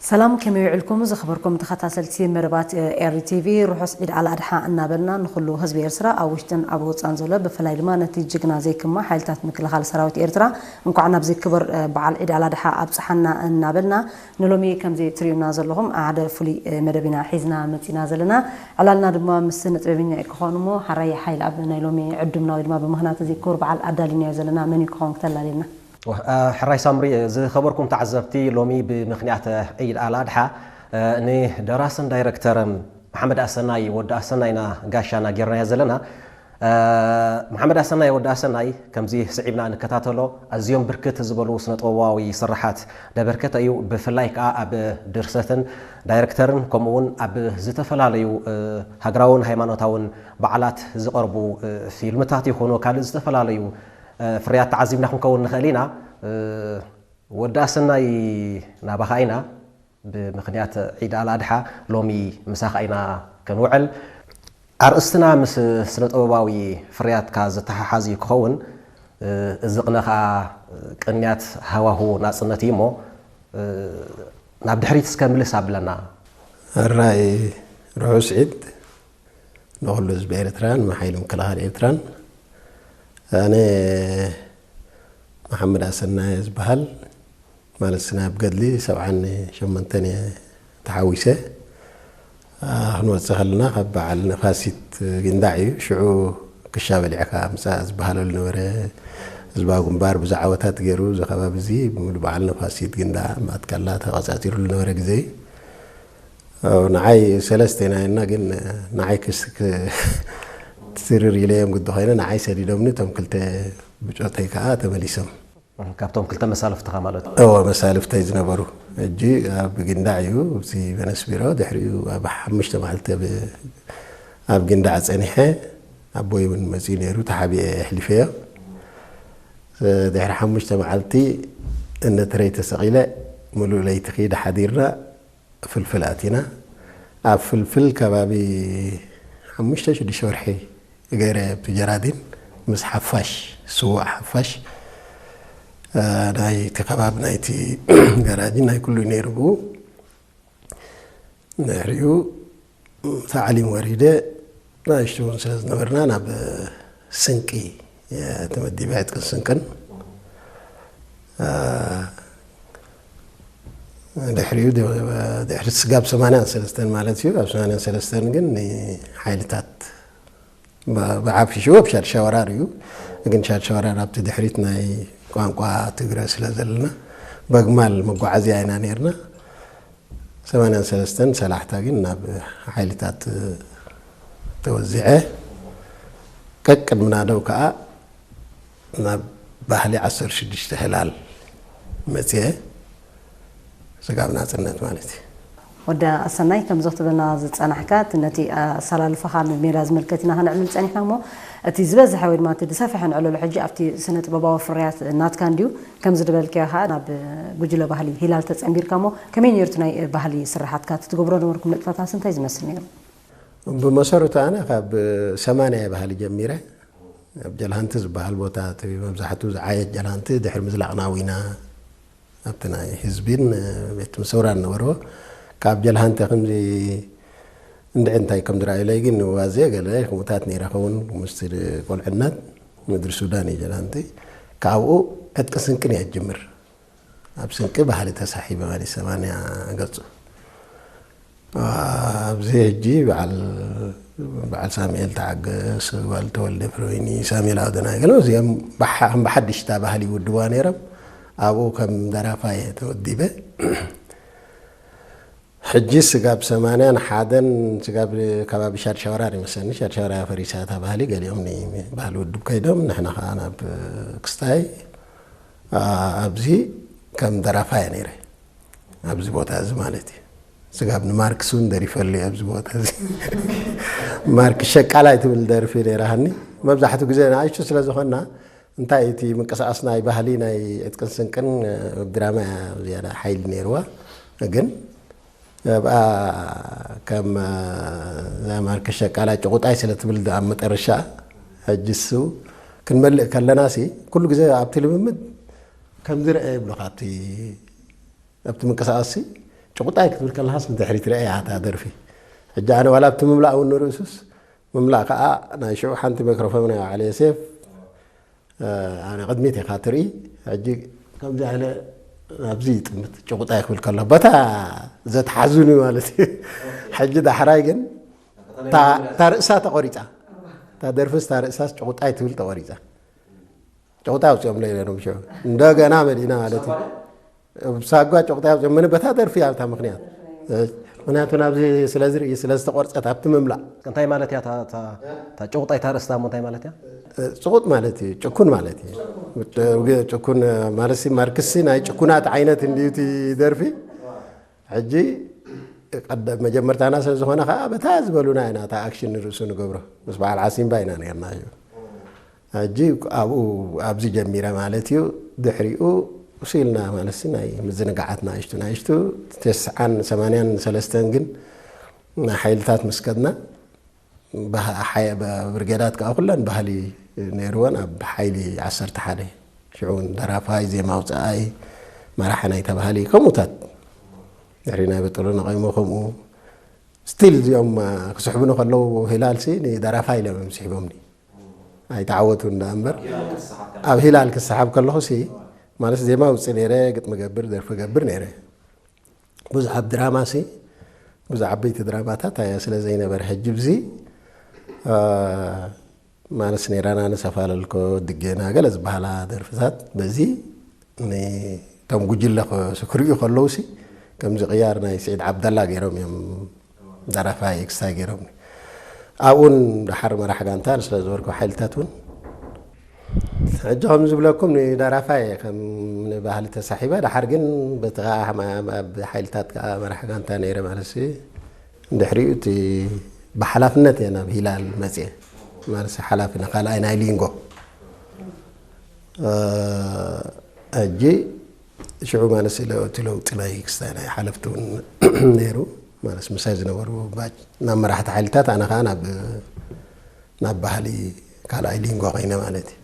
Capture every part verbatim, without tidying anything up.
ሰላም፣ ከመይ ውዕልኩም ዝኸበርኩም ተኸታተልቲ መደባት ኤሪ ቲቪ? ርሑስ ዒድ አልአድሓ እናበልና ንኹሉ ህዝቢ ኤርትራ ኣብ ውሽጥን ኣብ ወጻእን ዘሎ፣ ብፍላይ ድማ ነቲ ጅግና ዘይክማ ሓይልታት ምክልኻል ሰራዊት ኤርትራ እንኳዕ ናብዚ ክቡር በዓል ዒድ አልአድሓ ኣብጽሓና እናበልና፣ ንሎሚ ከምዚ ትርእዩና ዘለኹም ሓደ ፍሉይ መደብ ኢና ሒዝና መጺና ዘለና። ዕላልና ድማ ምስ ስነ ጥበበኛ እዩ ክኸውን እሞ፣ ሓራይ ሓይል ኣብ ናይ ሎሚ ዕዱምና ወይ ድማ ብምኽንያት እዚ ክቡር በዓል ኣዳሊናዮ ዘለና መን እዩ ክኸውን ክተላልየልና? ወ-፣ አ፣ ሕራይ ሳምሪ፣ ዝኸበርኩም ተዓዘብቲ፣ ሎሚ ብምኽንያት ዒድ አልአድሓ፣ አ፣ ንደራስን ዳይረክተርን መሓመድ አሰናይ፣ ወዲ አሰናይና ጋሻና ጌርናዮ ዘለና። አ፣ መሓመድ አሰናይ፣ ወዲ አሰናይ፣ ከምዚ ስዒብና እንከታተሎ፣ ኣዝዮም ብርክት ዝበሉ ስነ-ጥበባዊ ስርሓት ደበርከተ እዩ። ብፍላይ ከኣ ኣብ ድርሰትን ዳይረክተርን፣ ከምኡ እውን ኣብ ዝተፈላለዩ፣ እ፣ ሃገራውን ሃይማኖታውን በዓላት ዝቐርቡ፣ እ፣ ፊልምታት ይኹኑ ካልእ ዝተፈላለዩ ፍርያት ተዓዚብና ክንከውን ንኽእል ኢና። እ፣ ወዲ ኣሰናይ ናባኻ ኢና። ብምኽንያት ዒድ ኣልኣድሓ ሎሚ ምሳኻ ኢና ክንውዕል። ኣርእስትና ምስ ስነ-ጥበባዊ ፍርያትካ ዝተሓሓዝ እዩ ክኸውን። እ፣ እዚ ቅነ ኸኣ ቅንያት ሃዋሁ ናጽነት እዩ እሞ፣ እ፣ ናብ ድሕሪት እስከ ምልስ ኣብለና። ሕራይ ርሑስ ዒድ። ንኹሉ ህዝቢ ኤርትራን ንሓይሊ ምክልኻል ኤርትራን። ኣነ መሓመድ ኣሰናየ ዝበሃል፣ ማለት ስነ ኣብ ገድሊ ሰብዓን ሸሞንተን እየ ተሓዊሰ። ኣ፣ ክንወጽእ ከለና ካብ በዓል ነፋሲት ጊንዳዕ እዩ። ሽዑ ክሻ በሊዕካ ምጻእ ዝበሃለሉ ነበረ። ህዝባዊ ግንባር ብዙሕ ዓወታት ገይሩ፣ እዚ ከባቢ እዚ ብምሉእ በዓል ነፋሲት ጊንዳዕ ማትካላ ተቐጻጺሩሉ ነበረ ግዜ እዩ። ኣው፣ ንዓይ ሰለስተ ኢና፣ ግን ንዓይ ክስ-፣ ክ-፣ ትስርር ኢለዮም ግዲ ኮይነ፣ ንዓይ ሰዲዶምኒ፣ እቶም ክልተ ብጾተይ ከኣ ተመሊሶም። እህ፣ ካብቶም ክልተ መሳልፍትኻ ማለት እዩ? እወ፣ መሳልፍተይ ዝነበሩ። ሕጂ ኣብ ጊንዳዕ እዩ፣ ኣብዚ በነስ ቢሮ፣ ድሕሪኡ ኣብ ሓሙሽተ መዓልቲ ኣብ፣ ኣብ ጊንዳዕ ጸኒሐ፣ ኣቦይ እውን መጺኡ ነይሩ፣ ተሓቢኤ ኣሕሊፈዮ። ድሕሪ ሓሙሽተ መዓልቲ እነ ትረይ ተሰቒለ፣ ምሉእ ለይቲ ኪድ ሓዲርና፣ ፍልፍል ኣቲና። ኣብ ፍልፍል ከባቢ ሓሙሽተ ሽዱሽተ ወርሒ ገይረ፣ ኣብቲ ጀራዲን ምስ ሓፋሽ፣ ስዉእ ሓፋሽ፣ እ፣ ናይቲ ከባቢ ናይቲ ገራጂን ናይ ኩሉ ነይሩ ብኡ። ድሕሪኡ ታዕሊም ወሪደ፣ ንእሽቱ እውን ስለ ዝነበርና ናብ ስንቂ ተመዲበ፣ ዕጥቅን ስንቅን። እ፣ ድሕሪኡ ድ-፣ ድሕሪ ስጋብ ሰማንያን ሰለስተን ማለት እዩ። ኣብ ሰማንያን ሰለስተን ግን ንሓይልታት ብ-፣ ብዓቢ ሽወ ኣብ ሻድሻይ ወራር እዩ። ግን ሻድሻይ ወራር ኣብቲ ድሕሪት ናይ ቋንቋ ትግረ ስለ ዘለና፣ በግማል መጓዓዝያ ኢና ነይርና። ሰማንያን ሰለስተን ሰላሕታ ግን ናብ ሓይልታት ተወዚዐ። ቀቅድሚ ናደው ከኣ ናብ ባህሊ ዓሰርተ ሽዱሽተ ህላል መጽአ፣ ስጋብ ናጽነት ማለት እዩ። ወዲ ኣሰናይ፣ ከምዞ ትብለና ዝጸናሕካ፣ እቲ ነቲ ኣሰላልፋኻ ንሜዳ ዝምልከት ኢና ከነዕልል ጸኒሕና እሞ፣ እቲ ዝበዝሐ ወይ ድማ እቲ ዝሰፍሐ ንዕለሉ ሕጂ ኣብቲ ስነ ጥበባዊ ፍርያት ናትካ እንድዩ። ከምዚ ዝበልካዮ ከኣ ናብ ጉጅለ ባህሊ ሂላል ተጸንቢርካ እሞ፣ ከመይ ነይሩ እቲ ናይ ባህሊ ስርሓትካ? እቲ ትገብሮ ነበርኩም ንጥፈታትስ እንታይ ዝመስል ነይሩ? ብመሰረቱ ኣነ ካብ ሰማንያ እየ ባህሊ ጀሚረ። ኣብ ጀልሃንቲ ዝበሃል ቦታ፣ እቲ መብዛሕትኡ ዝዓየት ጀልሃንቲ፣ ድሕሪ ምዝላቕ ናዊና ኣብቲ ናይ ህዝቢን ቤት ምሰውራን ነበርዎ። ካብ ጀልሃንቲ ከምዚ እንድዒ እንታይ ከም ዝረኣዩለይ ግን ዋዜ ገለ ክምኡታት ነይረ ኸውን፣ ምስቲ ቆልዕነት ምድሪ ሱዳን እዩ ጀልሃንቲ። ካብኡ ዕጥቂ ስንቅን እየ ጅምር። ኣብ ስንቂ ባህሊ ተሳሒበ ማለት ሰማንያ ገጹ። ኣብዚ ሕጂ በዓል፣ በዓል ሳሙኤል ተዓገስ፣ ጓል ተወልደ ፍረወይኒ፣ ሳሙኤል ኣውደናይ፣ ገለ እዚኦም ብሓ-፣ ከም ብሓድሽ እታ ባህሊ ይውድዋ ነይሮም። ኣብኡ ከም ደራፋይ ተወዲበ። ሕጂ ስጋብ ሰማንያን ሓደን፣ ስጋብ ከባቢ ሻድሻይ ወራር ይመስለኒ፣ ሻድሻይ ወራር ፈሪሳ እታ ባህሊ፣ ገሊኦም ንባህሊ ውድብ ከይዶም፣ ንሕና ኸዓ ናብ ክስታይ፣ ኣ-፣ ኣብዚ ከም ደራፋይ ነይረ። ኣብዚ ቦታ እዚ ማለት እዩ። ስጋብ ንማርክስ እውን ደሪፈሉ ኣብዚ ቦታ እዚ። ማርክስ ሸቃላይ ትብል ደርፊ ነይራሃኒ። መብዛሕትኡ ግዜ ንኣሽቱ ስለ ዝኾንና፣ እንታይ እቲ ምንቅስቓስ ናይ ባህሊ፣ ናይ ዕጥቅን ስንቅን፣ ኣብ ድራማ እያ ዝያዳ ሓይሊ ነይርዋ። ግን ኣብኣ ከም፣ እዛ ማርክስ ሸቃላይ ጭቑጣይ ስለ ትብል ኣብ መጠረሻ፣ ሕጂ እሱ ክንመልእ ከለናሲ፣ ኩሉ ግዜ ኣብቲ ልምምድ ከምዚ ረአ ይብሉኻ፣ ኣብቲ ኣብቲ ምንቅስቓስሲ ጭቁጣይ ክትብል ከለሃስ ንድሕሪት ረአያ እታ ደርፊ። ሕጂ ኣነ ዋላ ኣብቲ ምምላእ እውን ንርእሱስ፣ ምምላእ ከኣ ናይ ሽዑ ሓንቲ ሚክሮፎን ናይ ዓሊ ዮሴፍ፣ ኣነ ቅድሚት ኢኻ ትርኢ። ሕጂ ከምዚ ኣነ ኣብዚ ጥምት ጭቁጣይ ክብል ከሎ በታ ዘትሓዙኒ ማለት እዩ። ሕጂ ዳሕራይ ግን እታ፣ እታ ርእሳ ተቆሪጻ። እታ ደርፍስ እታ ርእሳስ ጭቁጣይ ትብል ተቆሪጻ። ጭቁጣይ ኣውጽኦም ለይለ ነው ሽዑ። እንደገና መዲና ማለት እዩ። ሳጓ ጭቁጣይ ኣውጽኦም ምን በታ ደርፊ ኣብታ ምክንያት። ምክንያቱ ናብዚ ስለ ዝርኢ፣ ስለ ዝተቆርጸት ኣብቲ ምምላእ። እንታይ ማለት እያ እታ፣ እታ፣ እታ ጭቁጣይ እታ ርእስታ እሞ እንታይ ማለት እያ? ጽቁጥ ማለት እዩ፣ ጭኩን ማለት እዩ። ጭኩን ማለት ሲ ማርክስ ሲ ናይ ጭኩናት ዓይነት እንድዩ እቲ ደርፊ። ሕጂ ቀደ-፣ መጀመርታና ስለ ዝኾነ ከኣ በታ ዝበሉና ኢና እታ ኣክሽን ንርእሱ ንገብሮ። ምስ በዓል ዓሲምባ ኢና ነርና እዩ። ሕጂ ኣብኡ፣ ኣብዚ ጀሚረ ማለት እዩ። ድሕሪኡ ውሲልና ማለት ሲ ናይ ምዝንጋዓት ናእሽቱ፣ ናእሽቱ ተስዓን ሰማንያን ሰለስተን ግን ናይ ሓይልታት ምስ ከድና፣ ባህ-፣ ሓይ-፣ ብ-፣ ብርጌዳት ከኣ ኩለን ባህሊ ነይርወን። ኣብ ሓይሊ ዓሰርተ ሓደ ሽዑ እውን ደራፋይ፣ ዜማ ኣውጽኣይ፣ መራሒ ናይታ ባህሊ ከምኡታት። ድሕሪ ናይ በጠሎ ነቐይሞ ከምኡ። ስቲል እዚኦም፣ አ፣ ክስሕቡኒ ከለዉ ሂላል ሲ ንደራፋይ ኢሎም እዮም ስሒቦምኒ። ኣይተዓወቱን ደኣ እምበር፣ ኣብ ሂላል ክሰሓብ ከለኹ ሲ ማለት ዜማ ኣውጽእ ነይረ፣ ግጥሚ ገብር፣ ደርፊ ገብር ነይረ። ብዙሕ ኣብ ድራማ ሲ፣ ብዙሕ ዓበይቲ ድራማታት ኣየ ስለ ዘይነበረ፣ ሕጂ ብዚ፣ አ፣ ማለስ ኔራና ንሰፋለልኮ ድጌና ገለ ዝበሃላ ደርፍታት በዚ ንቶም ጉጅለ ከ-፣ ክርእዩ ከለውሲ ከምዚ ቅያር ናይ ስዒድ ዓብደላ ገይሮም እዮም ደራፋይ ክስታይ ገይሮም። ኣብኡን ደሓር መራሕ ጋንታ ስለ ዝበርኩ ሓይልታት እውን ሕጂ ከም ዝብለኩም ንደራፋይ ከም ንባህሊ ተሳሒበ፣ ደሓር ግን በቲ ከኣ ኣብ ሓይልታት ከኣ መራሕ ጋንታ ነይረ ማለትሲ፣ ድሕሪኡ እቲ ብሓላፍነት እየ ናብ ሂላል መጽየ። ማለትሲ ሓላፊ ንኻልኣይ ናይ ሊንጎ። እ፣ ሕጂ ሽዑ ማለትሲ ለ-፣ እቲ ለውጢ ናይ ክስታይ ናይ ሓለፍቲ እውን ነይሩ። ማለትሲ ምሳይ ዝነበሩ ባጭ ናብ መራሕቲ ሓይልታት፣ ኣነ ከኣ ናብ፣ ናብ ባህሊ ካልኣይ ሊንጎ ኮይነ ማለት እዩ።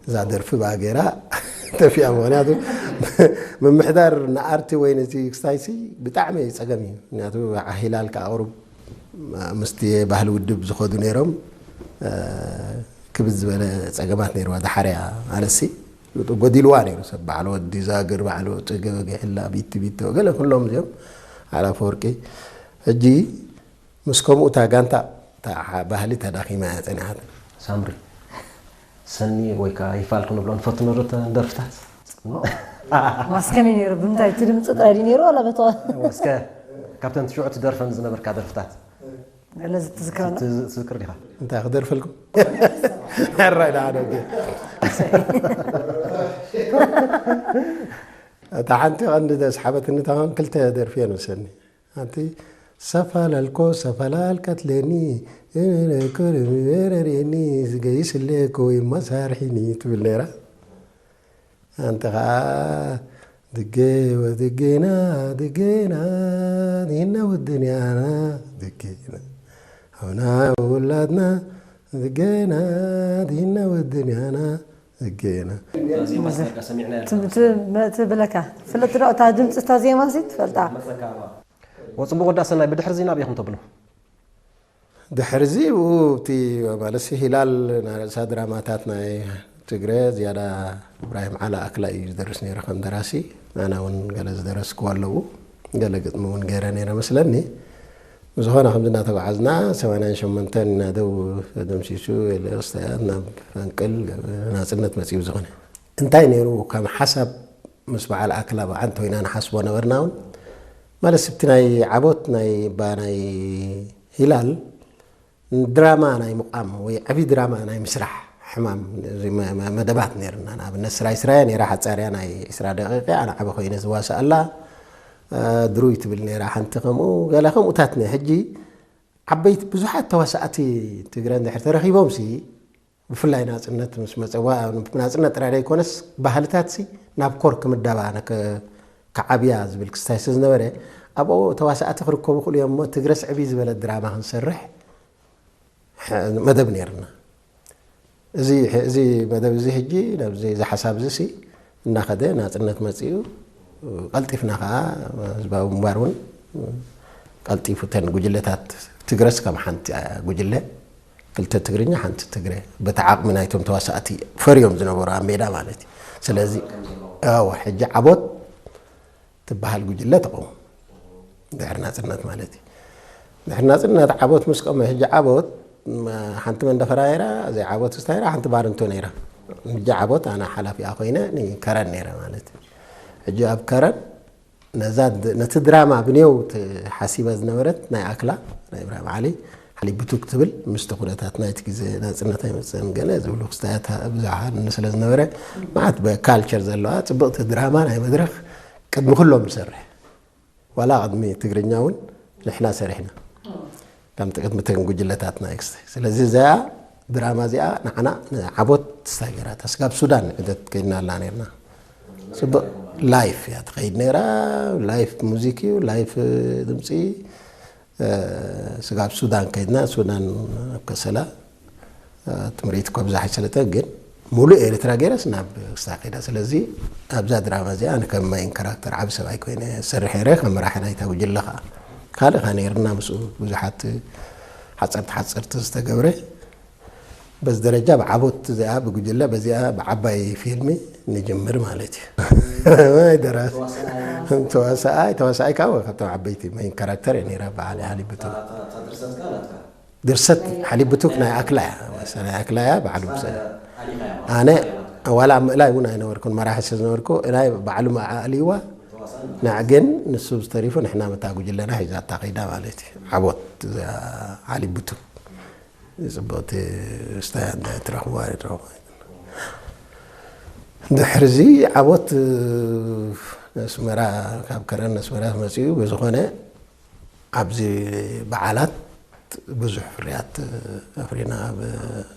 እዛ ደርፊ ብኣ ገይራ ተፊኣ። ምኽንያቱ ምምሕዳር ንኣርቲ ወይ ነቲ ክስታይሲ ብጣዕሚ ጸገም እዩ። ምኽንያቱ ሂላል ከኣ ቁሩብ ምስቲ ባህሊ ውድብ ዝኸዱ ነይሮም፣ እ፣ ክብድ ዝበለ ጸገማት ነይርዋ። ደሓርያ ኣነሲ ጎዲልዋ ነይሩ ሰብ፣ በዓል ወዲ ዛግር፣ በዓል ወዲ ገበግሕላ፣ ቢቲ ቢቶ፣ ገለ ኩሎም እዚኦም፣ ዓል ኣፈወርቂ። ሕጂ ምስ ከምኡ እታ ጋንታ፣ እታ ሐ-፣ ባህሊ ተዳኺማ እያ ጸኒሓት። ሳምሪ፣ ሰኒ ወይ ከኣ ይፋል ክንብሎ ንፈቱ ነዶ እተን ደርፍታት? ዋስከ ነይሩ፣ ብምንታይ እቲ ድምጺ ጥራይ ድዩ ነይሩ ዋላ በተዋ? ዋስከ፣ ካብተን ትሽዑ ትደርፈን ዝነበርካ ደርፍታት? ገለ ዝትዝክረና? ትዝ-፣ ትዝክር ዲኻ? እንታይ ክደርፈልኩም? ሕራይ ደኣ ደገ። እታ ሓንቲ ቀንዲ ዘስሓበትኒ ተኾን ክልተ ደርፊ እየን ወሰኒ። ኣንቲ ሰፋላልኮ ሰፋላል ቀትሌኒ፣ ረሬኒ፣ ዝገይስ እሌኮ ይመሳርሒኒ ትብል ነይራ። ኣንቲ ኸዓ ድጌ ወድጌና፣ ድጌና፣ ዲና ወድንያና፣ ድጌና፣ ሐውና ወውላድና፣ ድጌና፣ ዲና ወድንያና፣ ድጌና። ዜማ ስ-፣ ዳርጋ ሰሚዕናያ ት-፣ ት-፣ መ-፣ ትብለካ። ፍለጥ ዶ እታ ድምፂ እታ ዜማ ሲ ትፈልጣ? መጸካ፣ እዋ። ወጽቡቅ ወዳእ ሰናይ፣ ብድሕር እዚ ናብይ ኢኹም ተብሉ? ድሕርዚ ብኡ እቲ ማለትሲ ሂላል ናይ ርእሳ ድራማታት ናይ ትግረ ዝያዳ እብራሂም ዓላ ኣክላ እዩ ዝደርስ ነይሩ ከም ደራሲ። ኣነ እውን ገለ ዝደረስክዎ ኣለዉ፣ ገለ ግጥሚ እውን ገይረ ነይረ መስለኒ። ብዝኾነ ከምዚ እናተጓዓዝና ሰማንያን ሸሞንተን ኢና ደው ተደምሲሱ፣ ኤልያስ ተያት ናብ ፈንቅል ናጽነት መጺኡ። ብዝኾነ እንታይ ነይሩ ከም ሓሳብ ምስ በዓል ኣክላ ብዓንተ ወይና ንሓስቦ ነበርና እውን ማለት ስብቲ ናይ ዓቦት ናይ ባ ናይ ሂላል ድራማ ናይ ምቋም ወይ ዓቢ ድራማ ናይ ምስራሕ ሕማም እዚ መ-፣ መ-፣ መደባት ነይርና። ንኣብነት ስራይ ስራየ ነይራ ሓጻርያ ናይ ዕስራ ደቂቀ ኣነ ዓቢ ኮይነ ዝዋስኣላ፣ እ፣ ድሩይ ትብል ነይራ ሓንቲ ከምኡ ገለ ከምኡታት ነ-፣ ሕጂ ዓበይቲ ብዙሓት ተዋሳእቲ ትግረ እንድሕር ተረኺቦምሲ ብፍላይ ናጽነት ምስ መጸ፣ ዋ-፣ ናጽነት ጥራይ ዘይኮነስ፣ ባህልታትሲ ናብ ኮር ክምዳባ ነከ-፣ ክዓብያ ዝብል ክስታይ ስለ ዝነበረ፣ ኣብኡ ተዋሳእቲ ክርከቡ ይኽእሉ እዮም እሞ፣ ትግረስ ዕብይ ዝበለት ድራማ ክንሰርሕ ሕ-፣ መደብ ነይርና። እዚ፣ እዚ መደብ እዚ ሕጂ፣ ናብዚ፣ እዚ ሓሳብ እዚሲ እናኸደ ናጽነት መጺኡ፣ ቀልጢፍና ከኣ ህዝባዊ ግንባር እውን ቀልጢፉ ተን ጉጅለታት ትግረስ ከም ሓንቲ ጉጅለ፣ ክልተ ትግርኛ ሓንቲ ትግረ፣ በቲ ዓቅሚ ናይቶም ተዋሳእቲ ፈርዮም ዝነበሩ ኣብ ሜዳ ማለት እዩ። ስለዚ፣ እወ፣ ሕጂ ዓቦት ትበሃል ጉጅለ ተቐውም። ድሕሪ ናጽነት ማለት እዩ። ድሕሪ ናጽነት ዓቦት ምስ ቀመ፣ ሕጂ ዓቦት፣ መ-፣ ሓንቲ መንደፈራ ነይራ፣ እዚኣ ዓቦት እስታ ነይራ፣ ሓንቲ ባርንቶ ነይራ። ሕጂ ዓቦት ኣነ ሓላፊኣ ኮይነ፣ ንከረን ነይረ ማለት እዩ። ሕጂ ኣብ ከረን ነዛ ድ-፣ ነቲ ድራማ ብኔው ት-፣ ሓሲባ ዝነበረት ናይ ኣክላ፣ ናይ እብራሂም ዓሊ፣ ሓሊብ ብቱክ ትብል፣ ምስቲ ኩነታት ናይቲ ግዜ ናጽነት ኣይመጽእን ገለ ዝብሉ ክስታያት ብዙሓን ስለ ዝነበረ፣ መዓት በካልቸር ዘለዋ ጽብቕቲ ድራማ ናይ መድረኽ ቅድሚ ኩሎም ንሰርሕ። ዋላ ቅድሚ ትግርኛ እውን ንሕና ሰሪሕና። ከምቲ ቅድሚ ተን ጉጅለታትና ኤክስ። ስለዚ እዚኣ ድራማ እዚኣ ንዓና ንዓቦት ትስታይ ገይራታ። ስጋብ ሱዳን ዕደት ከይድና ኣላ ነርና። ጽቡቕ ላይፍ እያ ትኸይድ ነይራ። ላይፍ ሙዚክ እዩ፣ ላይፍ ድምጺ። እ፣ ስጋብ ሱዳን ከይድና፣ ሱዳን ኣብ ከሰላ ትምርኢት እኮ ብዛሕ ኣይሰለጠ፣ ግን ሙሉእ ኤርትራ ገይረስ ናብ ክስታ ከይዳ። ስለዚ ኣብዛ ድራማ እዚኣ ኣነ ከም ማይን ካራክተር ዓቢ ሰብኣይ ኮይነ ሰርሕ ነይረ፣ ከም መራሒ ናይታ ጉጅለ ከኣ። ካልእ ከኣ ነይርና ምስኡ ብዙሓት ሓጸርቲ ሓጸርቲ ዝተገብረ። በዚ ደረጃ ብዓቦት እዚኣ ብጉጅለ በዚኣ ብዓባይ ፊልሚ ንጅምር ማለት እዩ። ማይ ደራሲ ተዋሳኣይ፣ ተዋሳኣይ ካብ ካብቶም ዓበይቲ ማይን ካራክተር እየ ነይረ፣ በዓል ሓሊብ ብቱክ። ድርሰት ሓሊብ ብቱክ ናይ ኣክላ እያ። ናይ ኣክላ እያ፣ ባዕሉ ምስ-፣ ኣነ ዋላ ምእላይ እውን ኣይነበርኩን፣ መራሒ ስለ ዝነበርኩ፣ ናይ ባዕሉ ኣልይዋ። ንዕ ግን ንሱ ዝተሪፉ ንሕና መታ ጉጅለና ሒዛታ ከይዳ ማለት እዩ። ዓቦት እዛ ሓሊብ ብቱክ ጽብቕቲ እስታ እንተ ትረኽቡዋ ትረኽቡ። ድሕርዚ ዓቦት ኣስመራ፣ ካብ ከረን ኣስመራ መጺኡ፣ ብዝኾነ ኣብዚ በዓላት ብዙሕ ፍርያት ኣፍሪና። ኣብ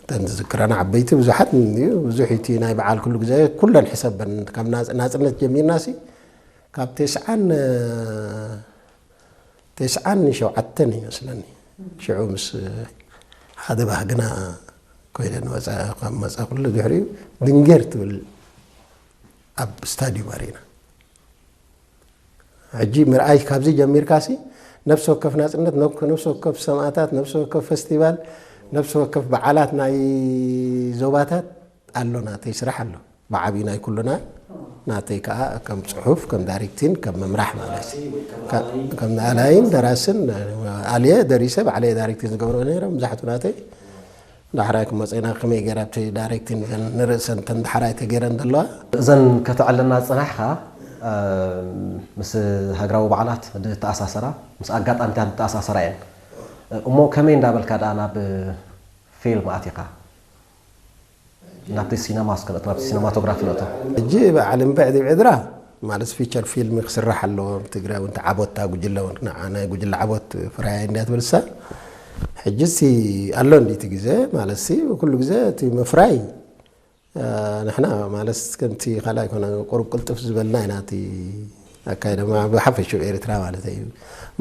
ተን ዝዝክረና ዓበይቲ ብዙሓት እንድዩ፣ ብዙሕ እቲ ናይ በዓል ኩሉ ግዜ ኩለን ሕሰበን ካብ ናጽ-፣ ናጽነት ጀሚርናሲ ካብ ቴስዓን፣ ቴስዓን ሸውዓተን ይመስለኒ። ሽዑ ምስ ሓደ ባህግና ኮይነ ንመጻ-፣ ካብ መጻ ኩሉ ድሕሪኡ ድንጌር ትብል ኣብ ስታድዩም ኣሪና። ሕጂ ምርኣይ ካብዚ ጀሚርካሲ፣ ነፍሲ ወከፍ ናጽነት፣ ነብ-፣ ነፍሲ ወከፍ ሰማእታት፣ ነፍሲ ወከፍ ፈስቲቫል፣ ነፍሲ ወከፍ በዓላት ናይ ዞባታት ኣሎ፣ ናተይ ስራሕ ኣሎ። ብዓቢ ናይ ኩሉና፣ ናተይ ከኣ ከም ጽሑፍ፣ ከም ዳይሬክቲን፣ ከም ምምራሕ ማለት እዩ። ከ-፣ ከም ኣላይን ደራስን፣ ኣልየ ደሪሰ፣ ባዕለየ ዳይሬክቲን ዝገብሮ ነይረ፣ መብዛሕቱ ናተይ። ዳሕራይ ክመጽእና ከመይ ገይራ ኣብቲ ዳይሬክቲን እዘን ንርእሰን እተን ዳሕራይ ተገይረን ዘለዋ። እዘን ከተዕልና ዝጸናሕካ፣ እ፣ ምስ ሃገራዊ በዓላት ዝተኣሳሰራ፣ ምስ ኣጋጣሚታት ዝተኣሳሰራ እየን። እሞ ከመይ እንዳበልካ ደኣ ናብ ፊልም ኣቲኻ? ናብቲ ሲነማ እስከ ንእቶ፣ ናብቲ ሲነማቶግራፊ ንእቶ። ሕጂ በዓል እምብዕድ ብዕድራ ማለት ፊቸር ፊልም ክስራሕ ኣለዎ። ትግራይ እውን ተዓቦታ ጉጅለ እውን ንዓ ናይ ጉጅለ ዓቦት ፍራያይ እንድያ ትብል እሳ። ሕጂ ሲ ኣሎ እንዲ እቲ ግዜ ማለት ሲ ኩሉ ግዜ እቲ ምፍራይ፣ እ፣ ንሕና ማለት ከምቲ ካልኣይ ኮነ ቁሩብ ቅልጥፍ ዝበልና ኢና እቲ ኣካይዳ ማ-፣ ብሓፈሽኡ ኤርትራ ማለት እዩ።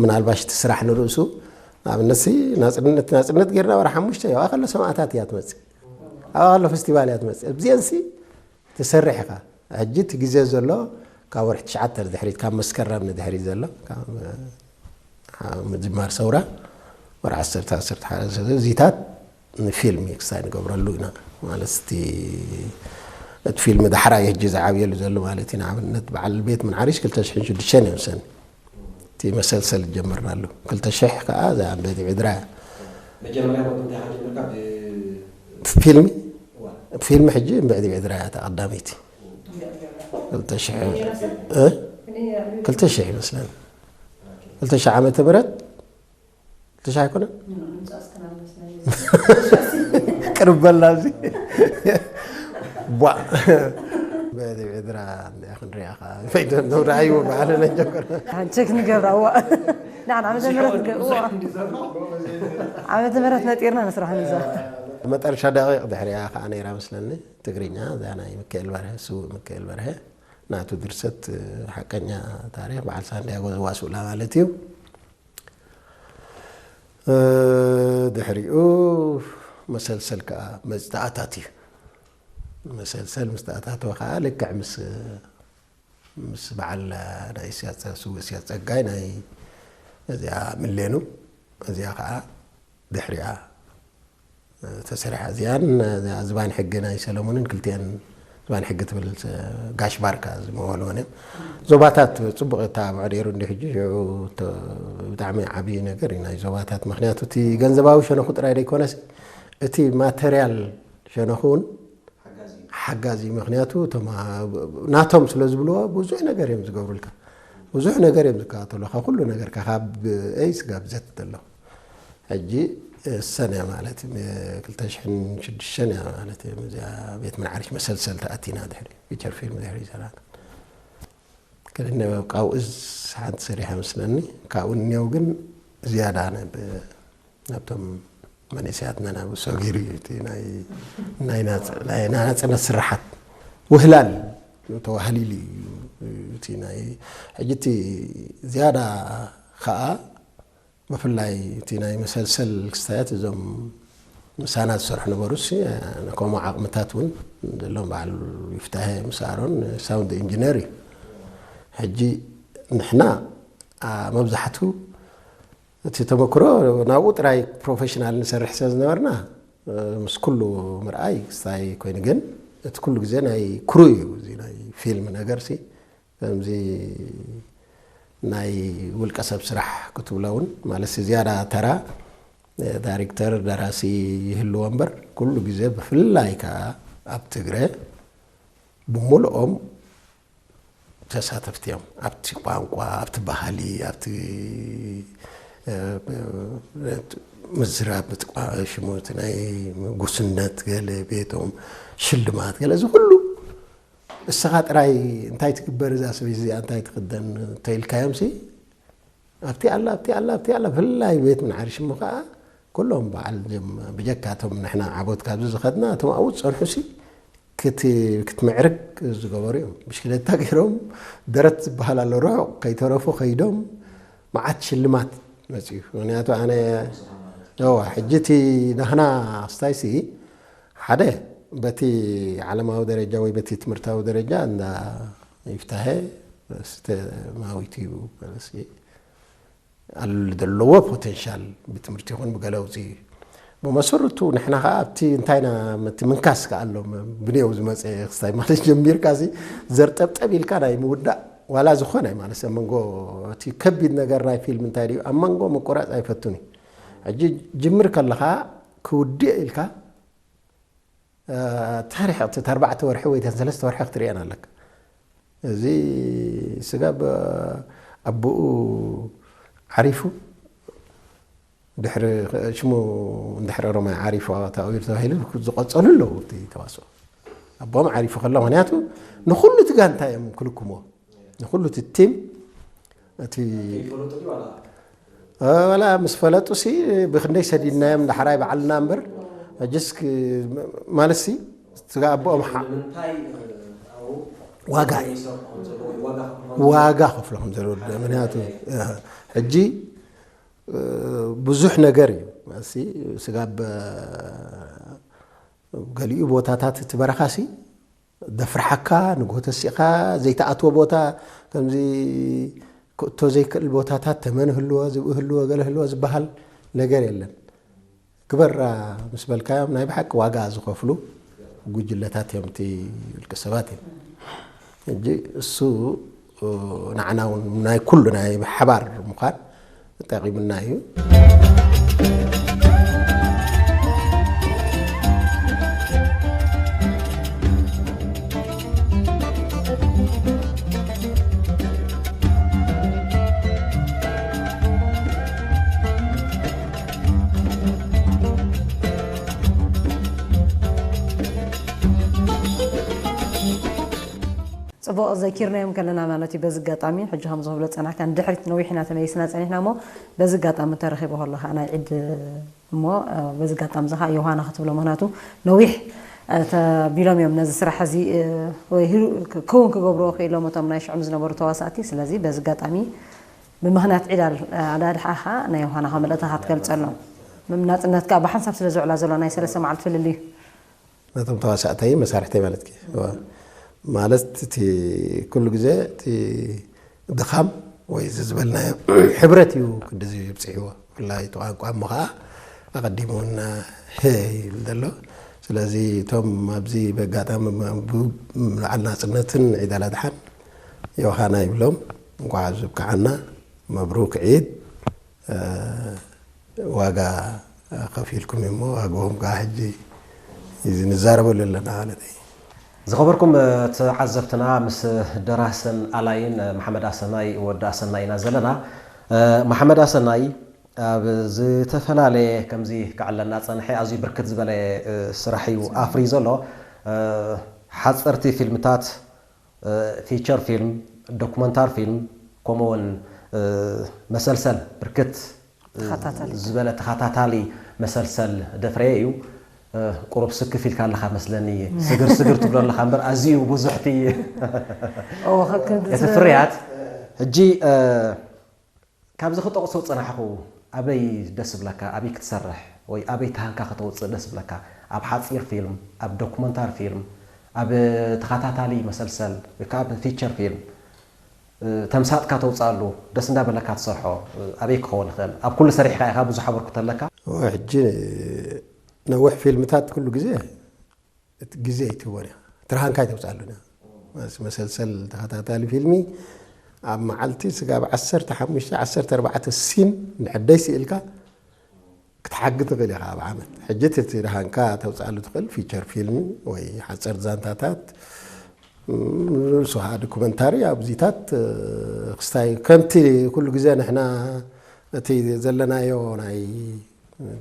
ምናልባሽ እቲ ስራሕ ንርእሱ ንኣብነት ሲ ናጽነት፣ ናጽነት ጌርና ወርሒ ሓሙሽተ ያው ኣኸለ ሰማእታት እያ ትመጽእ። ኣብ ኣሎ ፈስቲቫል እያ ትመጽእ። ኣብዚአን ሲ ትሰርሕ ኢኻ። ሕጂ እቲ ግዜ ዘሎ ካብ ወርሒ ትሽዓተ ንድሕሪት፣ ካብ መስከረም ንድሕሪት ዘሎ፣ ካብ፣ እ፣ ምጅማር ሰውራ፣ ወርሒ ዓሰርተ፣ ዓሰርተ ሓደ፣ እዚታት ንፊልም ክስታይ ንገብረሉ ኢና። ማለት እቲ፣ እቲ ፊልም ዳሕራይ ሕጂ ዝዓብየሉ ዘሎ ማለት እዩ። ንኣብነት በዓል ቤት ምን ዓሪሽ ክልተ ሽሕን ሽዱሽተን እዮም ሰኒ። እቲ መሰልሰል ጀመርናሉ። ክልተ ሽሕ ከኣ እዛ እምብዕድ ብዕድራ እያ። መጀመርያ ወዲ እንታይ ጀመርካ? ብ-፣ ፊልሚ? እዋ። ፊልሚ ሕጂ እምብዕድ ብዕድራ እያ እታ ቀዳመይቲ። ክልተ ሽሕ፣ እ? ክልተ ሽሕ ይመስለኒ። ክልተ ሽሕ ዓመተ ምህረት፣ ክልተ ሽሕ ኣይኮነን? ቅርብ በልና ኣብዚ። ቧ። በዚ ብዕድራ እንዲያ ክንሪኣ ኸዓ ፈይደ ነው ዳይዎ በዓል ነጀምር። ቸክ ንገብራ፣ እዋ። ንዓን ዓመተ ምህረት ንገ-፣ እዋ። ዓመተ ምህረት ነጢርና ንስራሕ ንዛ። መጠረሻ ደቂቕ ድሕሪኣ ኸዓ ነይራ መስለኒ። ትግርኛ፣ እዛ ናይ ሚካኤል በርሀ፣ ስዉእ ሚካኤል በርሀ፣ ናቱ ድርሰት፣ ሓቀኛ ታሪኽ በዓል ሳንዲያጎ ዘዋስኡላ ማለት እዩ። እ፣ ድሕሪኡ መሰልሰል ከኣ መጽ ተኣታትዩ። መሰልሰል ምስ ተኣታተወ ከኣ ልክዕ ምስ፣ ምስ በዓል ናይ እስያስ ጸ-፣ ስዉእ እስያስ ጸጋይ ናይ እዚኣ ምሌኑ፣ እዚኣ ከኣ ድሕሪኣ ተሰሪሓ። እዚኣን እዚኣ ዝባን ሕጊ ናይ ሰለሙንን ክልቲኣን ዝባን ሕጊ ትብል ጋሽ ባርካ ዝመወልወን እዮም። ዞባታት ጽቡቕ ይተባብዖ ነይሩ እንዲ ሕጂ ሽዑ ተ-፣ ብጣዕሚ ዓቢ ነገር እዩ ናይ ዞባታት። ምኽንያቱ እቲ ገንዘባዊ ሸነኹ ጥራይ ዘይኮነስ እቲ ማተርያል ሸነኹ እውን ሓጋዚ። ምኽንያቱ እቶም ናቶም ስለ ዝብልዎ ብዙሕ ነገር እዮም ዝገብሩልካ። ብዙሕ ነገር እዮም ዝከታተሉኻ። ኩሉ ነገርካ ካብ ኤ ስጋብ ዘት ዘሎ። ሕጂ እሰን እያ ማለት እዩ፣ ክልተ ሽሕን ሽዱሽተን እያ ማለት እዩ። እዚኣ ቤት ምን ዓርሽ መሰልሰል ተኣቲና ድሕሪ፣ ፊቸር ፊልም ድሕሪ ይሰራና። ክልነ ካብኡ እዝ ሓንቲ ሰሪሐ መስለኒ። ካብኡ እኔው ግን ዝያዳ ነብ-፣ ናብቶም መንእሰያትና ናብ ሶጊር እዩ። እቲ ናይ፣ ናይ ናጽ-፣ ናይ ናጽነት ስራሓት ውህላል ተዋህሊል እዩ። እቲ ናይ ሕጂ እቲ ዝያዳ ከኣ ብፍላይ እቲ ናይ መሰልሰል ክስታያት እዞም ምሳና ዝሰርሑ ነበሩሲ፣ ከምኡ ዓቕምታት እውን ዘለዎም በዓል ይፍታሄ ምስ ኣሮን ሳውንድ ኢንጂነር እዩ። ሕጂ ንሕና፣ አ፣ መብዛሕቱ እቲ ተመክሮ ናብኡ ጥራይ ፕሮፌሽናል ንሰርሕ ስለ ዝነበርና፣ እ፣ ምስ ኩሉ ምርኣይ ክስታይ ኮይኑ፣ ግን እቲ ኩሉ ግዜ ናይ ክሩ እዩ። እዚ ናይ ፊልም ነገርሲ ከምዚ ናይ ውልቀ ሰብ ስራሕ ክትብሎ እውን፣ ማለትሲ ዝያዳ ተራ ዳይሬክተር፣ ደራሲ ይህልዎ እምበር፣ ኩሉ ግዜ ብፍላይ ከኣ ኣብ ትግረ ብምልኦም ተሳተፍቲ እዮም። ኣብቲ ቋንቋ፣ ኣብቲ ባህሊ፣ ኣብቲ፣ እ፣ ምዝራብ፣ እቲ ቋ-፣ ሽሙ፣ እቲ ናይ ጉስነት፣ ገለ ቤቶም ሽልማት፣ ገለ እዚ ኩሉ እስኻ ጥራይ እንታይ ትግበር፣ እዛ ሰበይቲ እዚኣ እንታይ ትኽደን እንተ ኢልካዮምሲ፣ ኣብቲ ኣላ፣ ኣብቲ ኣላ፣ ኣብቲ ኣላ፣ ብፍላይ ቤት ምን ዓርሽ እሞ ከኣ፣ ኩሎም በዓል ጀም-፣ ብጀካቶም ንሕና ዓቦት ካብዚ ዝኸድና፣ እቶም ኣብኡ ዝጸንሑሲ ክት-፣ ክትምዕርግ ዝገበሩ እዮም። ብሽክለታ ገይሮም፣ ደረት ዝበሃል ኣሎ፣ ርሑቕ ከይተረፉ ከይዶም፣ መዓት ሽልማት መጽኡ። ምኽንያቱ ኣነ፣ እዋ፣ ሕጂ እቲ ናህና ክስታይሲ፣ ሓደ በቲ ዓለማዊ ደረጃ ወይ በቲ ትምህርታዊ ደረጃ እንዳ ይፍታሄ ስተ ማዊት እዩ። በለሲ ኣሉ ዘለዎ ፖቴንሻል ብትምህርቲ ይኹን ብገለ ውፅኢ እዩ። ብመሰረቱ ንሕና ኸዓ ኣብቲ እንታይና፣ እቲ ምንካስ ከኣ ኣሎ፣ ብኔው ዝመፀ ክስታይ ማለት ጀሚርካሲ ዘርጠብጠብ ኢልካ ናይ ምውዳእ ዋላ ዝኾነ ማለት ኣብ መንጎ እቲ ከቢድ ነገር ናይ ፊልም እንታይ ድዩ ኣብ መንጎ ምቁራፅ ኣይፈቱን እዩ። ሕጂ ጅምር ከለኻ ክውድእ ኢልካ እ፣ ታሪኽ እቲ ኣርባዕተ ወርሒ ወይ ተን ሰለስተ ወርሒ ክትርእየን ኣለካ። እዚ ስጋብ ኣቦኡ ዓሪፉ፣ ድሕሪ ሽሙ እንድሕሪ ኦሮማይ ዓሪፉ ተኣዊሩ ተባሂሉ ዝቐጸሉ ኣለዉ። እቲ ተዋስኦ ኣቦኦም ዓሪፉ ከሎ፣ ምኽንያቱ ንኹሉ እቲ ጋንታ እዮም ክልክምዎ። ንኹሉ እቲ ቲም፣ እቲ፣ እ፣ ወላ ምስ ፈለጡሲ ብክንደይ ሰዲድናዮም፣ ዳሕራይ በዓልና እምበር፣ ሕጅስ ክ-፣ ማለትሲ፣ ስጋ ኣቦኦም ሓ-፣ ዋጋ እዩ። ዋጋ ከፍሎ ከም ዘለዎ፣ ምክንያቱ፣ እ፣ ሕጂ፣ እ፣ ብዙሕ ነገር እዩ። ማለትሲ፣ ስጋ በ-፣ ገሊኡ ቦታታት እቲ በረኻሲ፣ ደፍርሓካ፣ ንግሆ ተሲእካ ዘይትኣትዎ ቦታ፣ ከምዚ ክእቶ ዘይክእል ቦታታት፣ ተመን ህልዎ፣ ዝብኢ ህልዎ፣ ገለ ህልዎ ዝበሃል ነገር የለን። ግበራ ምስ በልካዮም፣ ናይ ብሓቂ ዋጋ ዝኸፍሉ ጉጅለታት እዮም፣ እቲ ውልቀ ሰባት እዮም። ሕጂ እሱ፣ ንዓና እውን ናይ ኩሉ ናይ ሓባር ምዃን ጠቒሙና እዩ። ጽቡቕ ዘኪርናዮም ከለና ማለት እዩ። በዚ ኣጋጣሚ ሕጂ ከም ዝብሎ ጸናሕካ ንድሕሪት ነዊሕ ኢና ተመሊስና ጸኒሕና እሞ፣ በዚ ኣጋጣሚ ተረኺበ ከለኻ ናይ ዒድ እሞ፣ እ፣ በዚ ኣጋጣሚ እዚ ኸኣ ዮሃና ክትብሎ፣ ምኽንያቱ ነዊሕ፣ እ፣ ተቢሎም እዮም ነዚ ስራሕ እዚ፣ እ፣ ወይ ህሉ-፣ ክ-፣ ክውን ክገብርዎ ክኢሎም እቶም ናይ ሽዑም ዝነበሩ ተዋሳእቲ። ስለዚ በዚ ኣጋጣሚ ብምኽንያት ዒድ ኣል-፣ ኣል ኣድሓ ኸኣ ናይ ዮሃናኻ መልእኽትኻ ትገልጸሎም። ም-፣ ናጽነት ከኣ ብሓንሳብ ስለ ዝውዕላ ዘሎ ናይ ሰለስተ መዓልቲ ፍልልይ እዩ። ነቶም ተዋሳእተይ መሳርሕተይ ማለትኪ። እዋ። ማለት እቲ ኩሉ ግዜ እቲ ድኻም ወይ እዚ ዝበልናዮ ሕብረት እዩ ክንድዚ ይብጽሕዎ። ፍላይ እቲ ቋንቋ እሞ ኸዓ ኣቐዲሙ እና ሄ ይብል ዘሎ። ስለዚ እቶም ኣብዚ በጋጣሚ ብ-፣ ብዓል ናጽነትን ዒድ ኣልኣድሓን ዮሃና ይብሎም። እንቋዕ ኣብዚ ብቅዓና። መብሩክ ዒድ። እ፣ ዋጋ ከፊልኩም እሞ ዋግኦም ከኣ ሕጂ እዚ ንዛረበሉ ኣለና ማለት እዩ። ዝኸበርኩም ተዓዘብትና፣ ምስ ደራስን ኣላይን መሓመድ ኣሰናይ፣ ወዲ ኣሰናይ ኢና ዘለና። መሓመድ ኣሰናይ ኣብ ዝተፈላለየ፣ ከምዚ ከዕለና ጸንሐ፣ ኣዝዩ ብርክት ዝበለ ስራሕ እዩ ኣፍርዩ ዘሎ። ሓጸርቲ ፊልምታት፣ ፊቸር ፊልም፣ ዶኩመንታር ፊልም፣ ከምኡውን መሰልሰል ብርክት ተኸታታሊ። ዝበለ ተኸታታሊ መሰልሰል ደፍረየ እዩ። ቁሩብ ስክፍ ኢልካ ኣለኻ መስለኒ፣ ስግር ስግር ትብሎ ኣለኻ እምበር ኣዝዩ ብዙሕ እቲ እወ፣ ከክንዲ እቲ ፍርያት። ሕጂ ካብዚ ክጠቕሶ ጸናሕኩ፣ ኣበይ ደስ እብለካ? ኣበይ ክትሰርሕ ወይ ኣበይ ተሃንካ ከተውጽእ ደስ እብለካ? ኣብ ሓጺር ፊልም፣ ኣብ ዶኩመንታሪ ፊልም፣ ኣብ ተኸታታሊ መሰልሰል ወይ ከኣ ኣብ ፊቸር ፊልም፣ እ፣ ተምሳጥካ ተውጽኣሉ፣ ደስ እንዳበለካ ትሰርሖ፣ እ፣ ኣበይ ክኸውን ይኽእል? ኣብ ኩሉ ሰሪሕካ ኢኻ፣ ብዙሕ ኣበርክቶ ኣለካ። እወ፣ ሕጂ ነዊሕ ፊልምታት ኩሉ ግዜ እቲ ግዜ ኣይትህቦን ኢኻ። ትርሃንካ ኣይተውጽኣሉን ኢኻ። መስ-፣ መሰልሰል ተኸታታሊ ፊልሚ ኣብ መዓልቲ ስጋብ ዓሰርተ ሓሙሽተ ዓሰርተ ኣርባዕተ ሲን ንዕደይ ስኢልካ ክትሓግ ትኽእል ኢኻ ኣብ ዓመት። ሕጂ እቲ ትርሃንካ ተውጽኣሉ ትኽእል ፊቸር ፊልም ወይ ሓጸር ዛንታታት፣ ም፣ ንሱ ኸኣ ዶኩመንታሪ ኣብዚታት፣ እ፣ ክስታይ ከምቲ ኩሉ ግዜ ንሕና እቲ ዘለናዮ ናይ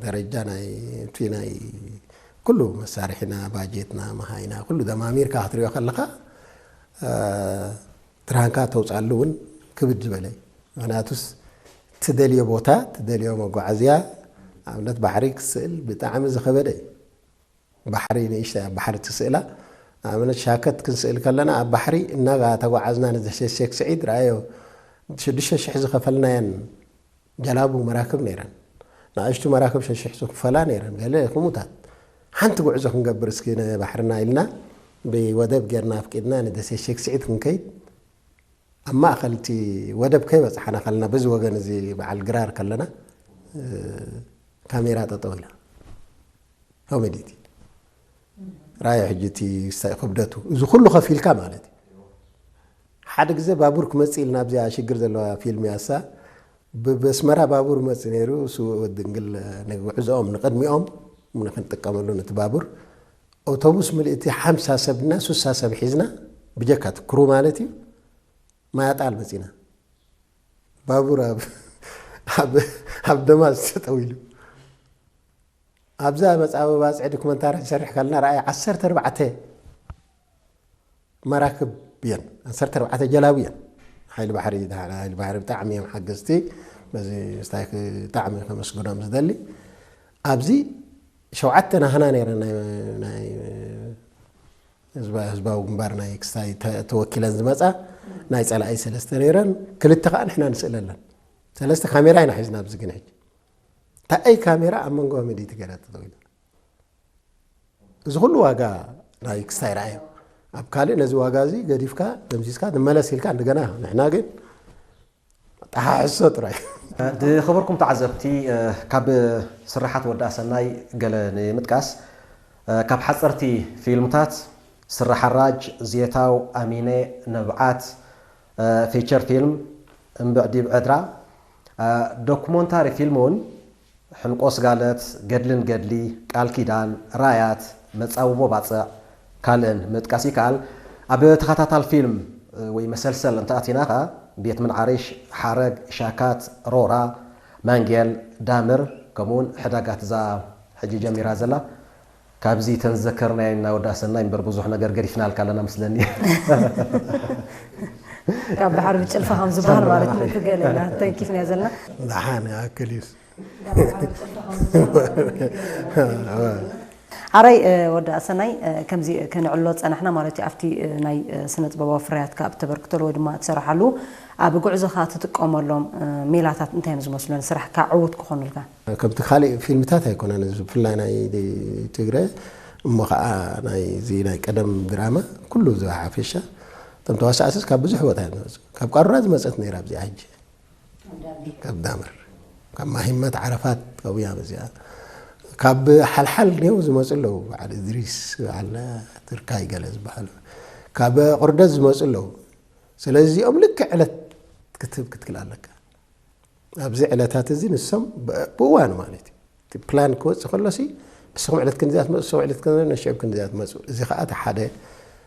ደረጃ ናይ፣ እቲ ናይ ኩሉ መሳርሒና፣ ባጀትና፣ መሃይና፣ ኩሉ ደማሚርካ ክትሪኦ ከለኻ፣ እ፣ ትርሃንካ ተውጽኣሉ እውን ክብድ ዝበለ እዩ። ምኽንያቱስ ትደልዮ ቦታ፣ ትደልዮ መጓዓዝያ፣ ኣብነት ባሕሪ ክትስእል ብጣዕሚ ዝኸበደ እዩ። ባሕሪ ንእሽተይ ኣብ ባሕሪ ትስእላ፣ ንኣብነት ሻከት ክንስእል ከለና ኣብ ባሕሪ እናተጓዓዝና ንዘሸሸክ ስዒድ ረኣዮ፣ ሽዱሽተ ሽሕ ዝኸፈልናየን ጀላቡ መራክብ ነይረን። ንኣሽቱ መራክብ ሸሽሕ ዝኽፈላ ነይረን፣ ገለ ክሙታት። ሓንቲ ጉዕዞ ክንገብር እስኪ ንባሕርና ኢልና ብወደብ ጌርና ኣፍቂድና ንደሴት ሼክ ስዒድ ክንከይድ፣ ኣብ ማእከል እቲ ወደብ ከይበጽሓና ከለና፣ በዚ ወገን እዚ በዓል ግራር ከለና፣ እ፣ ካሜራ ጠጠው ኢላ። ኮሜዲ እቲ። ራእዮ ሕጂ እቲ ክብደቱ። እዚ ኩሉ ከፊልካ ማለት እዩ። ሓደ ግዜ ባቡር ክመጽእ ኢልና ኣብዚኣ ሽግር ዘለዋ ፊልም ያሳ፣ ብ-፣ በስመራ ባቡር መጽእ ነይሩ፣ እሱ ወዲ እንግል ንጉዕዞኦም ንቅድሚኦም ንክንጥቀመሉ ነቲ ባቡር፣ ኣውቶቡስ ምልእቲ ሓምሳ ሰብና ሱሳ ሰብ ሒዝና፣ ብጀካ እቲ ክሩ ማለት እዩ፣ ማያጣል መጺና። ባቡር ኣብ፣ ኣብ፣ ኣብ ደማስ ተጠዊሉ። ኣብዛ መጻበ ባጽዕ ዶክመንታሪ ክንሰርሕ ከለና ረኣየ ዓሰርተ ኣርባዕተ መራክብ እየን፣ ዓሰርተ ኣርባዕተ ጀላቡ እየን። ሓይሊ ባሕሪ፣ ሓይሊ ባሕሪ ብጣዕሚ እዮም ሓገዝቲ። በዚ ምስታይ ብጣዕሚ ከመስግኖም ዝደሊ። ኣብዚ ሸውዓተ ናህና ነይረን ናይ፣ ናይ ህዝባ-፣ ህዝባዊ ግንባር ናይ ክስታይ ተ-፣ ተወኪለን ዝመጻ ናይ ጸላኢ ሰለስተ ነይረን፣ ክልተ ከኣ ንሕና ንስእለለን። ሰለስተ ካሜራ ኢና ሒዝና ኣብዚ ግን ሕጂ። እታ ኣይ ካሜራ ኣብ መንጎ መዲቲ ገይራ ተጠዊላ። እዚ ኩሉ ዋጋ ናይ ክስታይ ረኣዮ። ኣብ ካልእ ነዚ ዋጋ እዚ ገዲፍካ፣ ደምሲስካ፣ ንመለስ ኢልካ፣ እንደገና ንሕና ግን ጠሓሕሶ ጥራይ። ዝኸበርኩም ተዓዘብቲ፣ ካብ ስርሓት ወዲ ኣሰናይ ገለ ንምጥቃስ፣ ካብ ሓጸርቲ ፊልምታት፣ ስረ ሓራጅ፣ ዜታው፣ ኣሚነ፣ ነብዓት፣ ፊቸር ፊልም፣ እምብዕ ዲብ ዕድራ፣ ዶክሞንታሪ ፊልም እውን፣ ሕንቆ ስጋለት፣ ገድልን ገድሊ፣ ቃል ኪዳን፣ ራያት፣ መጻብቦ ባጽዕ፣ ካልእን ምጥቃስ ይከኣል። ኣብ ተኸታታል ፊልም ወይ መሰልሰል እንተ ኣቲና ኸኣ፣ ቤት ምን ዓሪሽ፣ ሓረግ፣ ሻካት፣ ሮራ፣ ማንጌል፣ ዳምር፣ ከምኡውን ሕዳጋት እዛ ሕጂ ጀሚራ ዘላ፣ ካብዚ ተን ዝዘከርናዮ እና ወዲ ኣሰናይ እምበር ብዙሕ ነገር ገዲፍናልካ ኣለና ምስለኒ። ካብ ባሕሪ ብጭልፋ ከም ዝበሃል ማለት እዩ። እቲ ገለ ኢና ተንኪፍናዮ ዘለና። ደሓን ይኣክል እዩስ። ኣራይ፣ እ፣ ወዲ ኣሰናይ፣ እ፣ ከምዚ ክንዕሎ ጸናሕና ማለት እዩ። ኣብቲ፣ እ፣ ናይ፣ እ፣ ስነ ጥበባዊ ፍርያትካ ኣብ ተበርክተሉ ወይ ድማ እትሰርሓሉ ኣብ ጉዕዞኻ ትጥቀመሎም፣ እ፣ ሜላታት እንታይ እዮም ዝመስሉ ንስራሕካ ዕዉት ክኾኑልካ? ከምቲ ካልእ ፊልምታት ኣይኮነን፣ እዚ ብፍላይ ናይ ትግረ እሞ ኸዓ ናይ፣ እዚ ናይ ቀደም ድራማ ኩሉ እዚ ሓፈሻ፣ እቶም ተዋሳእትስ ካብ ብዙሕ ቦታ እዮም ዝመጹ። ካብ ቃሩራ ዝመጸት ነይራ ኣብዚኣ ሕጂ። ካብ ዳምር፣ ካብ ማሂመት ዓረፋት ቀውያ በዚኣ፣ ካብ ሓልሓል ኔው ዝመጹ ኣለዉ፣ በዓል እድሪስ፣ በዓል ትርካይ ገለ ዝበሃሉ፣ ካብ ቁርደት ዝመጹ ኣለዉ። ስለዚ እዚኦም ልክዕ ዕለት ክትህብ ክትክል ኣለካ። ኣብዚ ዕለታት እዚ ንሶም ብ-፣ ብእዋኑ ማለት እዩ። እቲ ፕላን ክወጽእ ከሎሲ፣ ንስኹም ዕለት ክንድዚኣ ትመጹ፣ ንስኹም ዕለት ክንድዚኣ፣ ነሽዕብ ክንድዚኣ ትመጹ። እዚ ኸኣ እቲ ሓደ፣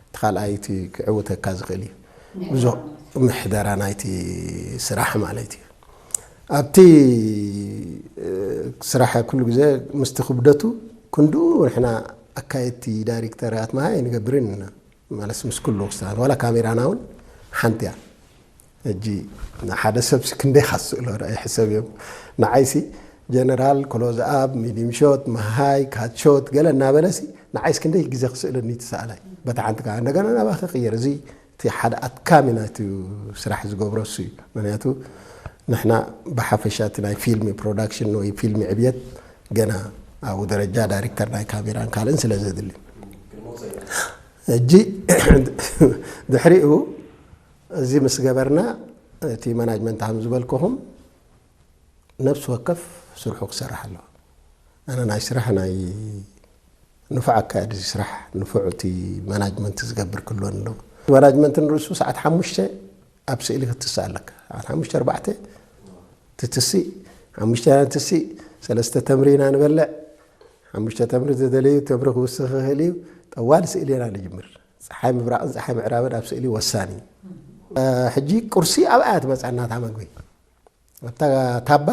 እቲ ካልኣይ እቲ ክዕውተካ ዝኽእል እዩ። ብዙ ምሕደራ ናይቲ ስራሕ ማለት እዩ። ኣብቲ፣ እ፣ ስራሕ ኩሉ ግዜ ምስቲ ክብደቱ ክንድኡ ንሕና ኣካየድቲ ዳይሬክተራት መሃይ ንገብርን ኢና። ማለት ምስ ኩሉ ክስተታት፣ ዋላ ካሜራና እውን ሓንቲ እያ። ሕጂ ንሓደ ሰብሲ ክንደይ ካስእሎ ረአ ይሕሰብ እዮም። ንዓይሲ ጀነራል፣ ክሎዝ ኣፕ፣ ሚዲም ሾት፣ መሃይ፣ ካት ሾት ገለ እናበለሲ ንዓይስ ክንደይ ግዜ ክስእለኒ ትሰኣላይ። በታ ሓንቲ ከኣ እንደገና ናባኺ ክቅየር። እዚ እቲ ሓደ ኣድካሚ ናይቲ ስራሕ ዝገብሮ እሱ እዩ። ምክንያቱ ንሕና ብሓፈሻ እቲ ናይ ፊልሚ ፕሮዳክሽን ወይ ፊልሚ ዕብየት ገና ኣብኡ ደረጃ ዳይሬክተር ናይ ካሜራን ካልእን ስለ ዘድሊ። ሕጂ ድሕሪኡ እዚ ምስ ገበርና፣ እቲ ማናጅመንት ከም ዝበልኩኹም ነፍሲ ወከፍ ስርሑ ክሰርሕ ኣለዎ። ኣነ ናይ ስራሕ ናይ ንፉዕ ኣካያዲ ስራሕ፣ ንፉዕ እቲ ማናጅመንት ዝገብር ክህልወኒ ኣለዎ። ማናጅመንት ንርእሱ ሰዓት ሓሙሽተ ኣብ ስእሊ ክትስእ ኣለካ። ሰዓት ሓሙሽተ ኣርባዕተ ትትስእ፣ ሓሙሽተ ኢና ንትስእ፣ ሰለስተ ተምሪ ኢና ንበልዕ። ሓሙሽተ ተምሪ ዝደለዩ ተምሪ ክውስኽ ይኽእል እዩ። ጠዋል ስእሊ ኢና ንጅምር። ጸሓይ ምብራቕን ጸሓይ ምዕራብን ኣብ ስእሊ ወሳኒ እዩ። እ፣ ሕጂ ቁርሲ ኣብኣ እያ ትመጽኣና እታ መግቢ። ኣብታ ታባ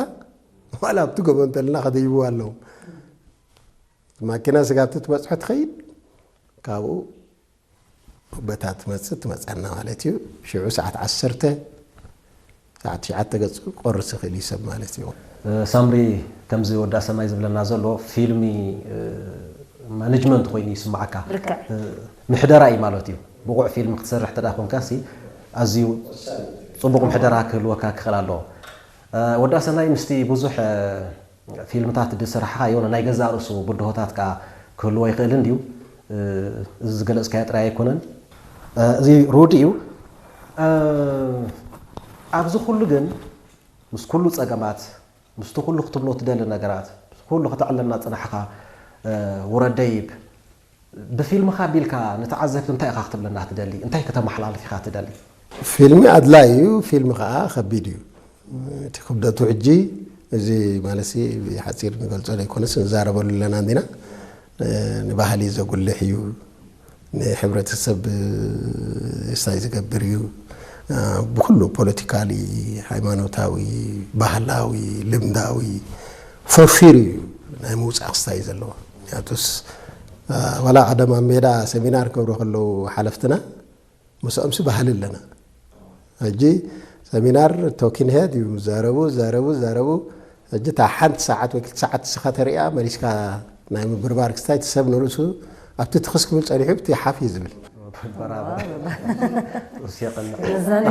ዋላ ኣብቲ ጎቦ እንተልና ከደይብዋ ኣለዉ። ማኪና ስጋብቲ ትበጽሖ ትኸይድ፣ ካብኡ በታ ትመጽእ ትመጽኣና ማለት እዩ። ሽዑ ሰዓት ዓሰርተ፣ ሰዓት ትሽዓተ ገጹ ክቆርስ ይኽእል እዩ ሰብ ማለት እዩ። ሳምሪ፣ ከምዚ ወዲ ኣሰናይ ዝብለና ዘሎ ፊልሚ፣ እ፣ ማኔጅመንት ኮይኑ ይስምዓካ። ልክዕ። እ፣ ምሕደራ እዩ ማለት እዩ። ብቑዕ ፊልም ክትሰርሕ እንተ ደኣ ኮንካሲ ኣዝዩ ጽቡቕ ምሕደራ ክህልወካ ክኽእል ኣለዎ። እ፣ ወዲ ኣሰናይ ምስቲ ብዙሕ፣ እ፣ ፊልምታት ዝሰራሕካዮ ናይ ገዛእ ርእሱ ብድሆታት ከኣ ክህልዎ ይኽእል እንድዩ። እ፣ እዚ ዝገለጽካዮ ጥራይ ኣይኮነን። እ፣ እዚ ርዱእ እዩ። እ፣ ኣብዚ ኩሉ ግን ምስ ኩሉ ጸገማት፣ ምስቲ ኩሉ ክትብሎ ትደሊ ነገራት፣ ምስ ኩሉ ከተዕለና ጽናሕካ፣ እ፣ ውረድ ደይብ፣ ብፊልምኻ ቢልካ ንተዓዘብቲ እንታይ ኢኻ ክትብለና ትደሊ? እንታይ ከተመሓላልፍ ኢኻ ትደሊ? ፊልሚ ኣድላይ እዩ፣ ፊልሚ ኸኣ ከቢድ እዩ። እቲ ክብደቱ ሕጂ እዚ ማለትሲ ብሓጺር ንገልጾ ዘይኮነስ ንዛረበሉ ኣለና እንዲና። ንባህሊ ዘጉልሕ እዩ፣ ንሕብረተሰብ እስታይ ዝገብር እዩ። ብኩሉ ፖለቲካሊ፣ ሃይማኖታዊ፣ ባህላዊ፣ ልምዳዊ፣ ፎርፊር እዩ ናይ ምውጻእ ክስታይ እዩ ዘለዎ። ምክንያቱስ፣ ዋላ ቀደም ኣብ ሜዳ ሰሚናር ክገብሩ ከለዉ ሓለፍትና፣ ምስኦምሲ ባህሊ ኣለና። ሕጂ ሰሚናር ቶኪን ሄድ እዩ፣ ዛረቡ፣ ዛረቡ፣ ዛረቡ። ሕጂ እታ ሓንቲ ሰዓት ወይ ክልተ ሰዓት ንስኻ ተርእያ መሊስካ ናይ ምብርባር ክስታይ፣ እቲ ሰብ ንርእሱ ኣብቲ ትኽስ ክብል ጸኒሑ፣ ኣብቲ ሓፍ እዩ ዝብል። በራበር። ጥርሱ የቐንዕ። እዘኒ።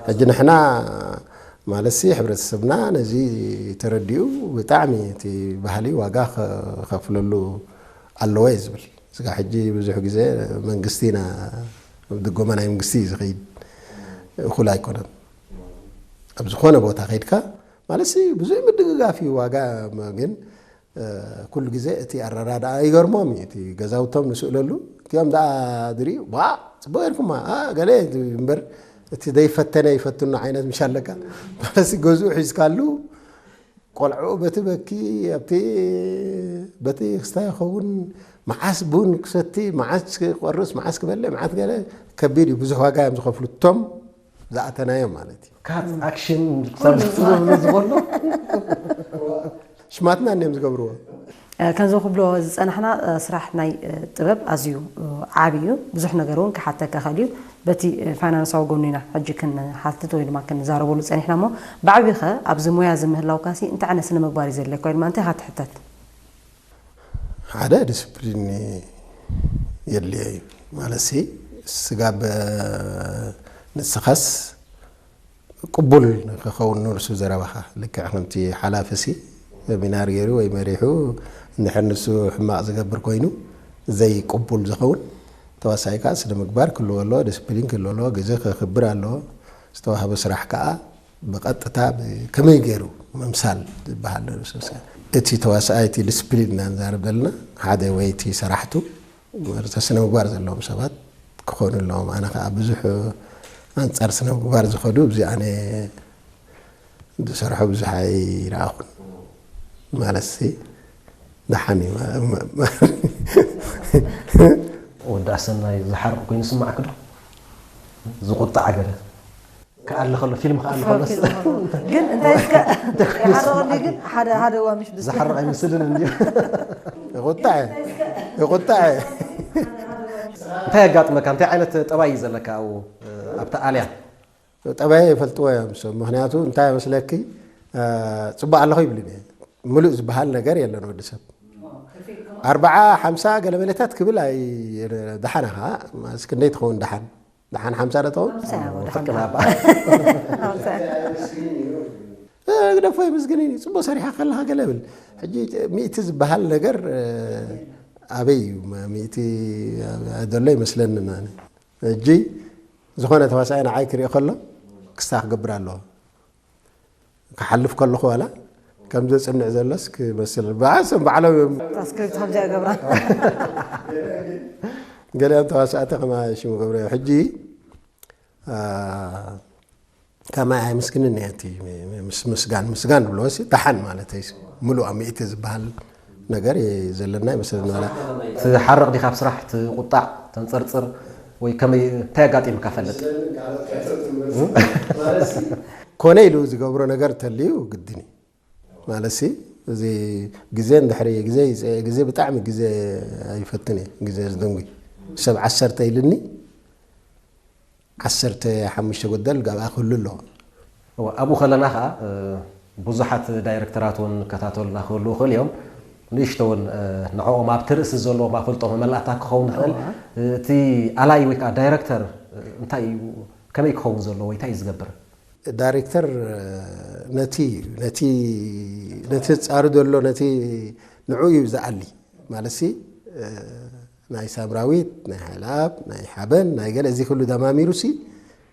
ሕጂ ንሕና ማለትሲ ሕብረተሰብና ነዚ ተረዲኡ ብጣዕሚ እቲ ባህሊ ዋጋ ከ-፣ ከፍለሉ ኣለዎ እየ ዝብል። ስጋ ሕጂ ብዙሕ ግዜ መንግስቲ ኢና፣ ኣብ ድጎማ ናይ መንግስቲ እዩ ዝኸይድ፣ እኹል ኣይኮነን። ኣብ ዝኾነ ቦታ ከይድካ ማለትሲ ብዙሕ ምድግጋፍ እዩ ዋጋ፣ ግን እ፣ ኩሉ ግዜ እቲ ኣረዳድኣ ይገርሞም እዩ። እቲ ገዛውቶም ንስእለሉ፣ እቲኦም ደኣ ድርዩ፣ "ዋ፣ ጽቡቅ ጌርኩማ፣ አ፣ ገለ" እምበር፣ እቲ ዘይፈተነ ይፈትኖ ዓይነት ምሽ ኣለካ። ማለትሲ ገዝኡ ሒዝካሉ፣ ቆልዕኡ በቲ በኪ፣ ኣብቲ በቲ ክስታይ ይኸውን፣ መዓስ ቡን ክሰቲ፣ መዓስ ክቆርስ፣ መዓስ ክበልዕ፣ መዓስ ገለ ከቢድ እዩ። ብዙሕ ዋጋ እዮም ዝኸፍሉ እቶም ዝኣተናዮም ማለት እዩ። ካት ኣክሽን ሰብ ዝብሉ ዝበሎ። ሽማትና እንዲዮም ዝገብርዎ። እ፣ ከምዚ ክብሎ ዝጸናሕና፣ እ፣ ስራሕ ናይ፣ እ፣ ጥበብ ኣዝዩ፣ እ፣ ዓቢ እዩ። ብዙሕ ነገር እውን ክሓተካ ይኽእል እዩ። በቲ፣ እ፣ ፋይናንሳዊ ጎኑ ኢና ሕጂ ክንሓትት ወይ ድማ ክንዛረበሉ ጸኒሕና እሞ፣ ብዓቢኸ ኣብዚ ሞያ እዚ ምህላውካሲ እንታይ ዓይነት ስነ ምግባር እዩ ዘድልየካ ወይ ድማ እንታይ ኢኻ ትሕተት? ሓደ ዲስፕሊን የድልዮ እዩ። ማለትሲ፣ ስጋብ ንስኻስ ቅቡል ንክኸውን ንሱ ዘረባኻ። ልክዕ ከምቲ ሓላፊሲ ሰሚናር ገይሩ ወይ መሪሑ፣ እንድሕር ንሱ ሕማቕ ዝገብር ኮይኑ፣ ዘይቅቡል ዝኸውን፣ ተዋሳይ ከኣ ስነ ምግባር ክህልዎ ኣለዎ፣ ዲስፕሊን ክህልዎ ኣለዎ፣ ግዜ ከክብር ኣለዎ። ዝተዋህበ ስራሕ ከኣ ብቐጥታ ብ-፣ ከመይ ገይሩ ምምሳል ዝበሃል ርእሱ ሰ-፣ እቲ ተዋሳኣይ እቲ ዲስፕሊን ኢና ንዛረብ ዘለና፣ ሓደ ወይ እቲ ሰራሕቱ ርእሰ ስነ ምግባር ዘለዎም ሰባት ክኾኑ ኣለዎም። ኣነ ከኣ ብዙሕ ኣንጻር ስነ ምግባር ዝኸዱ ኣብዚ ኣነ ዝሰርሖ ብዙሕ ኣይረኣኹን። ማለትሲ ደሓን እዩ። ወዲ ኣሰናይ ዝሓርቕ ኮይኑ ይስማዓኪ ዶ? ዝቁጣዕ ገለ ክኣሊ ከሎ፣ ፊልም ክኣሊ ከሎስ? ፊልም ከሎ። ግን እንታይ እስከ ይሓርቐኒ ግን ሓደ፣ ሓደ እዋ ምሽ ብስ-፣ ዝሓርቕ ኣይመስልን እንድዩ። ይቁጣዕ፣ ይቁጣዕ። እንታይ የጋጥመካ? እንታይ ዓይነት ጠባይ እዩ ዘለካ ኣብኡ፣ ኣብታ ኣልያ? ጠባይ ይፈልጥዎ እዮም ሰብ። ምኽንያቱ እንታይ መስለኪ፣ እ፣ ጽቡቕ ኣለኹ ይብልን እየ። ምሉእ ዝበሃል ነገር የለን ወዲ ሰብ። ኣርብዓ፣ ሓምሳ ገለ መለታት ክብል ኣይ-፣ ደሓን ኢኻ። እስኪ ክንደይ ትኸውን ደሓን? ደሓን ሓምሳ ዶ ትኸውን? ሓምሳ እያ፣ ወደ ፍቅር ሓምሳ። ኣባ። ሓምሳ። እ፣ ግደፎ የመስግን እዩ። ጽቡቕ ሰሪሓ ከለኻ ገለ ብል። ሕጂ ሚእቲ ዝበሃል ነገር፣ እ፣ ኣበይ እዩ? ሚእቲ ዘሎ ይመስለኒ ኣነ። ሕጂ ዝኾነ ተዋሳኣይ ንዓይ ክርኢ ከሎ ክስታ ክገብር ኣለዎ። ክሓልፍ ከለኹ ዋላ ከም ዘጽንዕ ዘሎስ ክመስል። በዓል ሰም ባዕሎም እዮም። እታ ስክሪፕት ከምዚኣ ገብራ። ገሊኦም ተዋሳእቲ ከማይ ሽሙ ገብረ። ሕጂ፣ አ፣ ከማይ ኣይምስግንን እየ እቲ ምስ-፣ ምስጋን፣ ምስጋን ብሎ ሲ ደሓን ማለት እዩ። ምሉእ ሚእቲ ዝበሃል ነገር የ-፣ ዘለና ይመስለኒ። ዋላ ትሓርቕ ዲኻ ኣብ ስራሕ፣ ትቁጣዕ፣ ተንጸርጽር ወይ ከመይ፣ እንታይ ኣጋጢምካ ፈልጥ? ኮነ ኢሉ ዝገብሮ ነገር ተልዩ ግድን እዩ። ማለትሲ፣ እዚ ግዜ እንድሕሪ ግዜ ይጸ-፣ ግዜ ብጣዕሚ ግዜ ኣይፈትን እየ፣ ግዜ ዝደንጉይ። ሰብ ዓሰርተ ኢልኒ፣ ዓሰርተ ሓሙሽተ ጎደል ጋብኣ ክህሉ ኣለዎ። እወ፣ ኣብኡ ከለና ኸኣ፣ እ፣ ብዙሓት ዳይረክተራት እውን ከታተሉና ክህልዉ ይኽእሉ እዮም። ንእሽቶ እውን፣ እ፣ ንዕኦም ኣብቲ ርእሲ ዘለዎም ኣፍልጦ መመላእታ ክኸውን ይኽእል። እወ። እ፣ እቲ ኣላይ ወይ ከኣ ዳይረክተር፣ እ፣ እንታይ እዩ፣ ከመይ ክኸውን ዘለዎ ወይ እንታይ እዩ ዝገብር? ዳይሬክተር ነቲ፣ ነቲ፣ ነቲ ጻሩ ዘሎ ነቲ ንዑ እዩ ዝኣሊ። ማለትሲ፣ እ፣ ናይ ሳምራዊት፣ ናይ ሓላብ፣ ናይ ሓበን፣ ናይ ገለ እዚ ኩሉ ደማሚሩሲ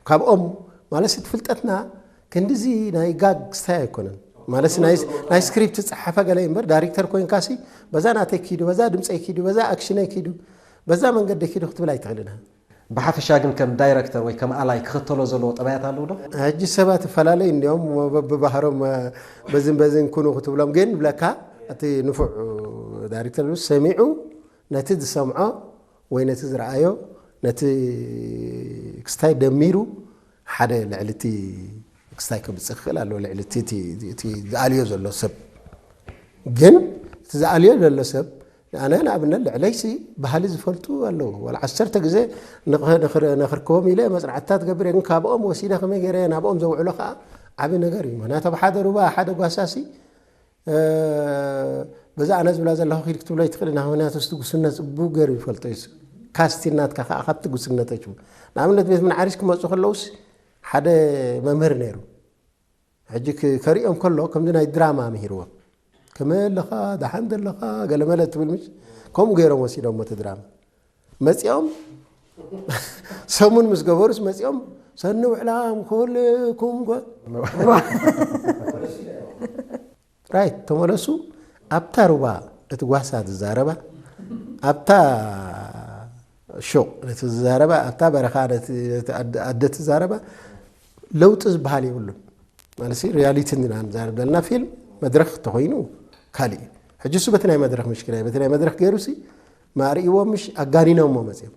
ካብኦም ማለትሲ እቲ ፍልጠትና ክንድዚ ናይ ጋግ ክስታይ ኣይኮነን። ማለትሲ ናይ፣ ናይ ስክሪፕት ዝጸሓፈ ገለ እምበር ዳይሬክተር ኮይንካሲ በዛ ናተይ ኪዱ፣ በዛ ድምጸይ ኪዱ፣ በዛ ኣክሽነይ ኪዱ፣ በዛ መንገደይ ኪዱ ክትብል ኣይትኽእልን። ብሓፈሻ ግን ከም ዳይረክተር ወይ ከም ኣላይ ክኽተሎ ዘለዎ ጠባያት ኣለዉ ዶ? ሕጂ ሰባት ይፈላለዩ እንድዮም፣ በብባህሮም በዝን በዝን ኩኑ ክትብሎም፣ ግን ብለካ እቲ ንፉዕ ዳይረክተር ሰሚዑ ነቲ ዝሰምዖ ወይ ነቲ ዝረኣዮ ነቲ ክስታይ ደሚሩ ሓደ ልዕሊ እቲ ክስታይ ከምጽእ ክኽእል ኣለዎ፣ ልዕሊ እቲ፣ እቲ፣ እቲ ዝኣልዮ ዘሎ ሰብ። ግን እቲ ዝኣልዮ ዘሎ ሰብ፣ ኣነ ንኣብነት ልዕለይሲ ባህሊ ዝፈልጡ ኣለዉ። ዋላ ዓሰርተ ግዜ ንኽ-፣ ንኽር-፣ ነኽርክቦም ኢለ መጽናዕትታት ገብር እየ፣ ግን ካብኦም ወሲደ ከመይ ገይረ ናብኦም ዘውዕሎ ከኣ ዓቢ ነገር እዩ። ምኽንያቱ ኣብ ሓደ ሩባ ሓደ ጓሳሲ፣ እ፣ በዛ ኣነ ዝብላ ዘለኹ ኪድ ክትብሎ ኣይትኽእልን፣ ምኽንያቱ እቲ ጉስነት ጽቡቕ ገይሩ ይፈልጦ እዩ። ካስቲ ናትካ ከኣ ካብቲ ጉስነተች። ንኣብነት ቤት ምንዓሪስ ክመጹ ከለዉስ ሓደ መምህር ነይሩ። ሕጂ ክ-፣ ከርእዮም ከሎ ከምዚ ናይ ድራማ ምሂርዎም። ከመይ ኣለኻ፣ ደሓን ደለኻ፣ ገለመለ ትብል ምሽ? ከምኡ ገይሮም ወሲዶሞ እቲ ድራማ። መጺኦም ሰሙን ምስ ገበሩስ መጺኦም፣ "ሰኒ ውዕላም ኩልኩም ጎ-" ራይት፣ ተመለሱ። ኣብታ ሩባ እቲ ጓሳ ትዛረባ፣ ኣብታ ሹቕ ነቲ ዝዛረባ፣ ኣብታ በረኻ ነቲ፣ ነቲ ኣደ፣ ኣደ ትዛረባ፣ ለውጢ ዝበሃል የብሉን። ማለትሲ ሪያሊቲ እንዲና ንዛረብ ዘለና፣ ፊልም መድረኽ ተኾይኑ ካልእ እዩ። ሕጂ እሱ በቲ ናይ መድረኽ ምሽክላ እዩ። በቲ ናይ መድረኽ ገይሩሲ ማርእይዎም ምሽ ኣጋኒኖሞ መጽዮም።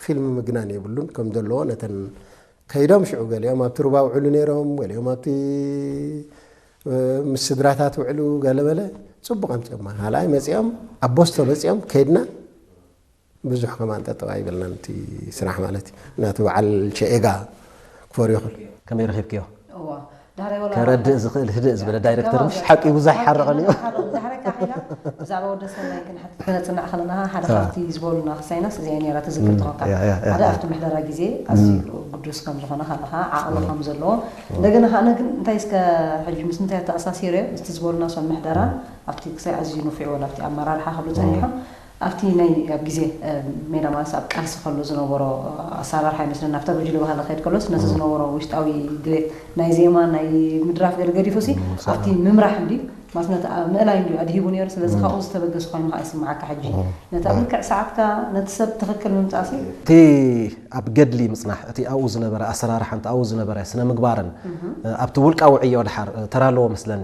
ፊልም ምግናን የብሉን፣ ከም ዘለዎ ነተን ከይዶም ሽዑ ገሊኦም ኣብቲ ሩባ ውዕሉ ነይሮም፣ ገሊኦም ኣብቲ፣ እ፣ ምስ ስድራታት ውዕሉ ገለመለ ጽቡቕ ኣምጽኦማ። ካልኣይ መጺኦም ኣቦስቶ መጺኦም ከይድና ብዙሕ ከማን ጠጠው ኣይበልናን እቲ ስራሕ ማለት እዩ። ናቱ በዓል ሸኤጋ ክፈርዮ ይኽእል። ከመይ ረኺብክዮ? እዋ፣ ዳሕራይ ወላ ከረድእ ዝኽእል ህድእ ዝበለ ዳይረክተር እዋ፣ ምሽ ሓቂ ብዙሕ ሓቂ ሓረቐን እዩ። ሓረቕ ዳሕራይ ካሒላ ብዛዕባ ወደ ሰናይ ክንሓትት ክነጽንዕ ከለና ሓደ አ። ካብቲ ዝበሉና ክሳይናስ እዚኣ ነይራ ትዝክር እም፣ ትኾንካ። ያ፣ ያ፣ ያ፣ ሓደ ያ። ኣብቲ ምሕደራ ግዜ እም። ኣዝዩ ግዱስ ከም ዝኾነ ከለኻ ዓቕሚ እም። ከም ዘለዎ እም። እንደገና ከኣ ግን እንታይ እስከ ሕጂ ምስ ምንታይ ተኣሳሲረ ምስቲ ዝበሉና ሰብ ምሕደራ እም። ኣብቲ ክሳይ ኣዝዩ ንፉዕ ወላ ኣብቲ ኣመራርሓ ክብሉ እም። ጸኒሖም። ኣብቲ ናይ ኣብ ግዜ፣ እ፣ ሜዳ ማስ ኣብ ቃልሲ ከሎ ዝነበሮ ኣሰራርሓ ይመስለኒ፣ ኣብታ በጅ ልበሃለ ከይድ ከሎስ ነቲ ዝነበሮ ውሽጣዊ ድሌት ናይ ዜማ ናይ ምድራፍ ገለ ገዲፉ ሲ ኣብቲ ምምራሕ እንዲ ማስ ነቲ ምእላይ እንዲ ኣድሂቡ ነይሩ። ስለዚ ካብኡ ዝተበገሰ ኮይኑ ከኣ ይስምዓካ። ሕጂ ነቲ ኣብ ልክዕ ሰዓትካ ነቲ ሰብ ትኽክል ምምጻእ ሲ እቲ ኣብ ገድሊ ምጽናሕ፣ እቲ ኣብኡ ዝነበረ ኣሰራርሓን እቲ ኣብኡ ዝነበረ ስነ ምግባርን፣ እ፣ ኣብቲ ውልቃዊ ዕዮ ድሓር፣ እ፣ ተራ ኣለዎ መስለኒ።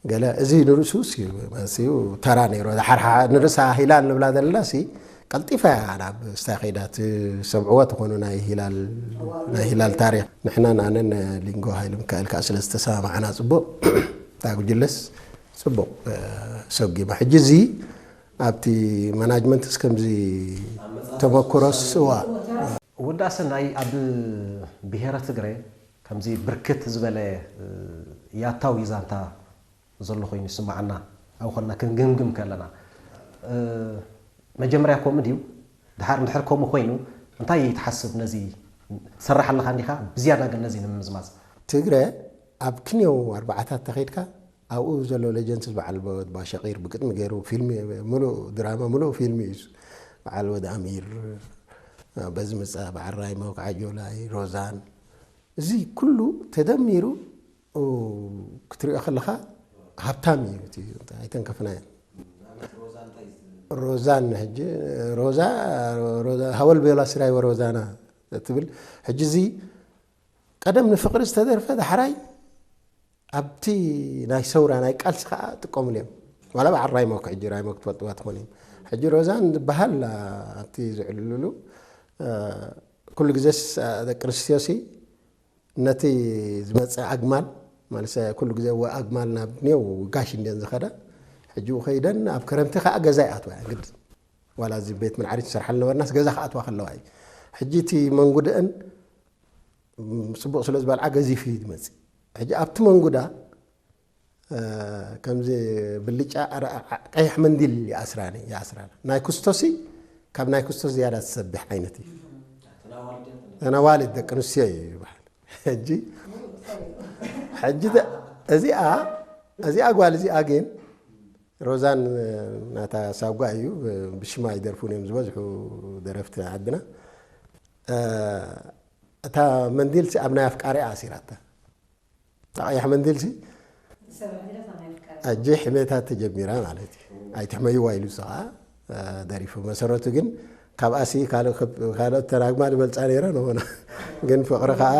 ገለ እዚ ንርእሱ ሲ-፣ መሲኡ ተራ ነይሩ። ደሓር ሓ-፣ ንርእሳ ሂላል ንብላ ዘለና ሲ ቀልጢፋ እያ ናብ ስታይ ከይዳ ትሰምዕዋ ትኾኑ ናይ ሂላል፣ ናይ ሂላል ታሪኽ። ንሕናን ኣነን ሊንጎ ሃይለ ሚካኤል ከኣ ስለ ዝተሰማማዕና ጽቡቕ እታ ጉጅለስ ጽቡቕ፣ እ፣ ሰጊማ። ሕጂ እዚ ኣብቲ ማናጅመንትስ ከምዚ ተመክሮስ እዋ። ወዲ ኣሰናይ ኣብ ብሄረ ትግሬ ከምዚ ብርክት ዝበለ፣ እ፣ ያታዊ ዛንታ ዘሎ ኮይኑ ይስምዓና፣ ኣብ ኾንና ክንግምግም ከለና፣ እ፣ መጀመርያ ከምኡ ድዩ? ድሓር እንድሕር ከምኡ ኮይኑ፣ እንታይ ትሓስብ? ነዚ ትሰርሕ ኣለኻ እንዲኻ፣ ብዝያዳ ግን ነዚ ንምምዝማዝ። ትግረ ኣብ ክንየው ኣርባዓታት ተኸይድካ፣ ኣብኡ ዘሎ ሌጀንድስ በዓል ወድ ባሸቂር ብግጥሚ ገይሩ ፊልም፣ ምሉእ ድራማ፣ ምሉእ ፊልም እዩ። በዓል ወድ ኣሚር፣ በዚ ምጻ፣ በዓል ራይሞ፣ ከዓጆላይ፣ ሮዛን፣ እዚ ኩሉ ተደሚሩ ክትሪኦ ከለኻ ሃብታም እዩ እቲ፣ ኣይተንከፍናዮን። ሮዛን ሕጂ ሮዛ፣ ሮዛ ሃወል ቤላ ስራይ ወሮዛና ትብል። ሕጂ እዚ ቀደም ንፍቅሪ ዝተደርፈ ዳሕራይ ኣብቲ ናይ ሰውራ ናይ ቃልሲ ከኣ ጥቀምሉ እዮም። ዋላ በዓል ራይሞክ፣ ሕጂ ራይሞክ ትፈልጥዋ ትኾኑ እዮም። ሕጂ ሮዛን ዝበሃል ኣብቲ ዝዕልሉሉ፣ እ፣ ኩሉ ግዜስ ደቂ ኣንስትዮሲ ነቲ ዝመጽእ ኣግማል፣ ማለት ኩሉ ግዜ ወ-፣ ኣግማል ናብ ኔው ጋሽ እንድየን ዝኸዳ፣ ሕጂ ከይደን ኣብ ከረምቲ ከኣ ገዛ ይኣትዋ እየን ግድ። ዋላ እዚ ቤት ምንዓሪት ዝሰርሓሉ ነበርናስ ገዛ ክኣትዋ ከለዋ እዩ። ሕጂ እቲ መንጉደአን፣ ም፣ ጽቡቕ ስለ ዝበልዓ ገዚፍ እዩ ዝመጽእ። ሕጂ ኣብቲ መንጉዳ፣ እ፣ ከምዚ ብልጫ ኣረ-፣ ዓ-፣ ቀይሕ መንዲል ይኣስራኒ፣ ይኣስራና። ናይ ኩስቶሲ ካብ ናይ ኩስቶስ ዝያዳ ትሰብሕ ዓይነት እዩ። ተናዋልድ ደቂ ኣንስትዮ እዩ ይበሃል። ሕጂ፣ ሕጂ ተ-፣ እዚኣ፣ እዚኣ ጓል እዚኣ ግን ሮዛን ናታ ሳጓ እዩ፣ ብሽማ ይደርፉን እዮም ዝበዝሑ ደረፍቲ ዓድና። እ፣ እታ መንዲልሲ ኣብ ናይ ኣፍቃሪኣ ኣሲራታ። እታ ቀያሕ መንዲልሲ ሕጂ ሕሜታት ተጀሚራ ማለት እዩ። ኣይትሕመይዋ ኢሉ እሱ ኸዓ፣ እ፣ ደሪፉ። መሰረቱ ግን ካብኣሲ ካልእ ክብ-፣ ካልኦት ተራግማ ዝበልጻ ነይረ ንኾና። ግን ፍቕሪ ኸዓ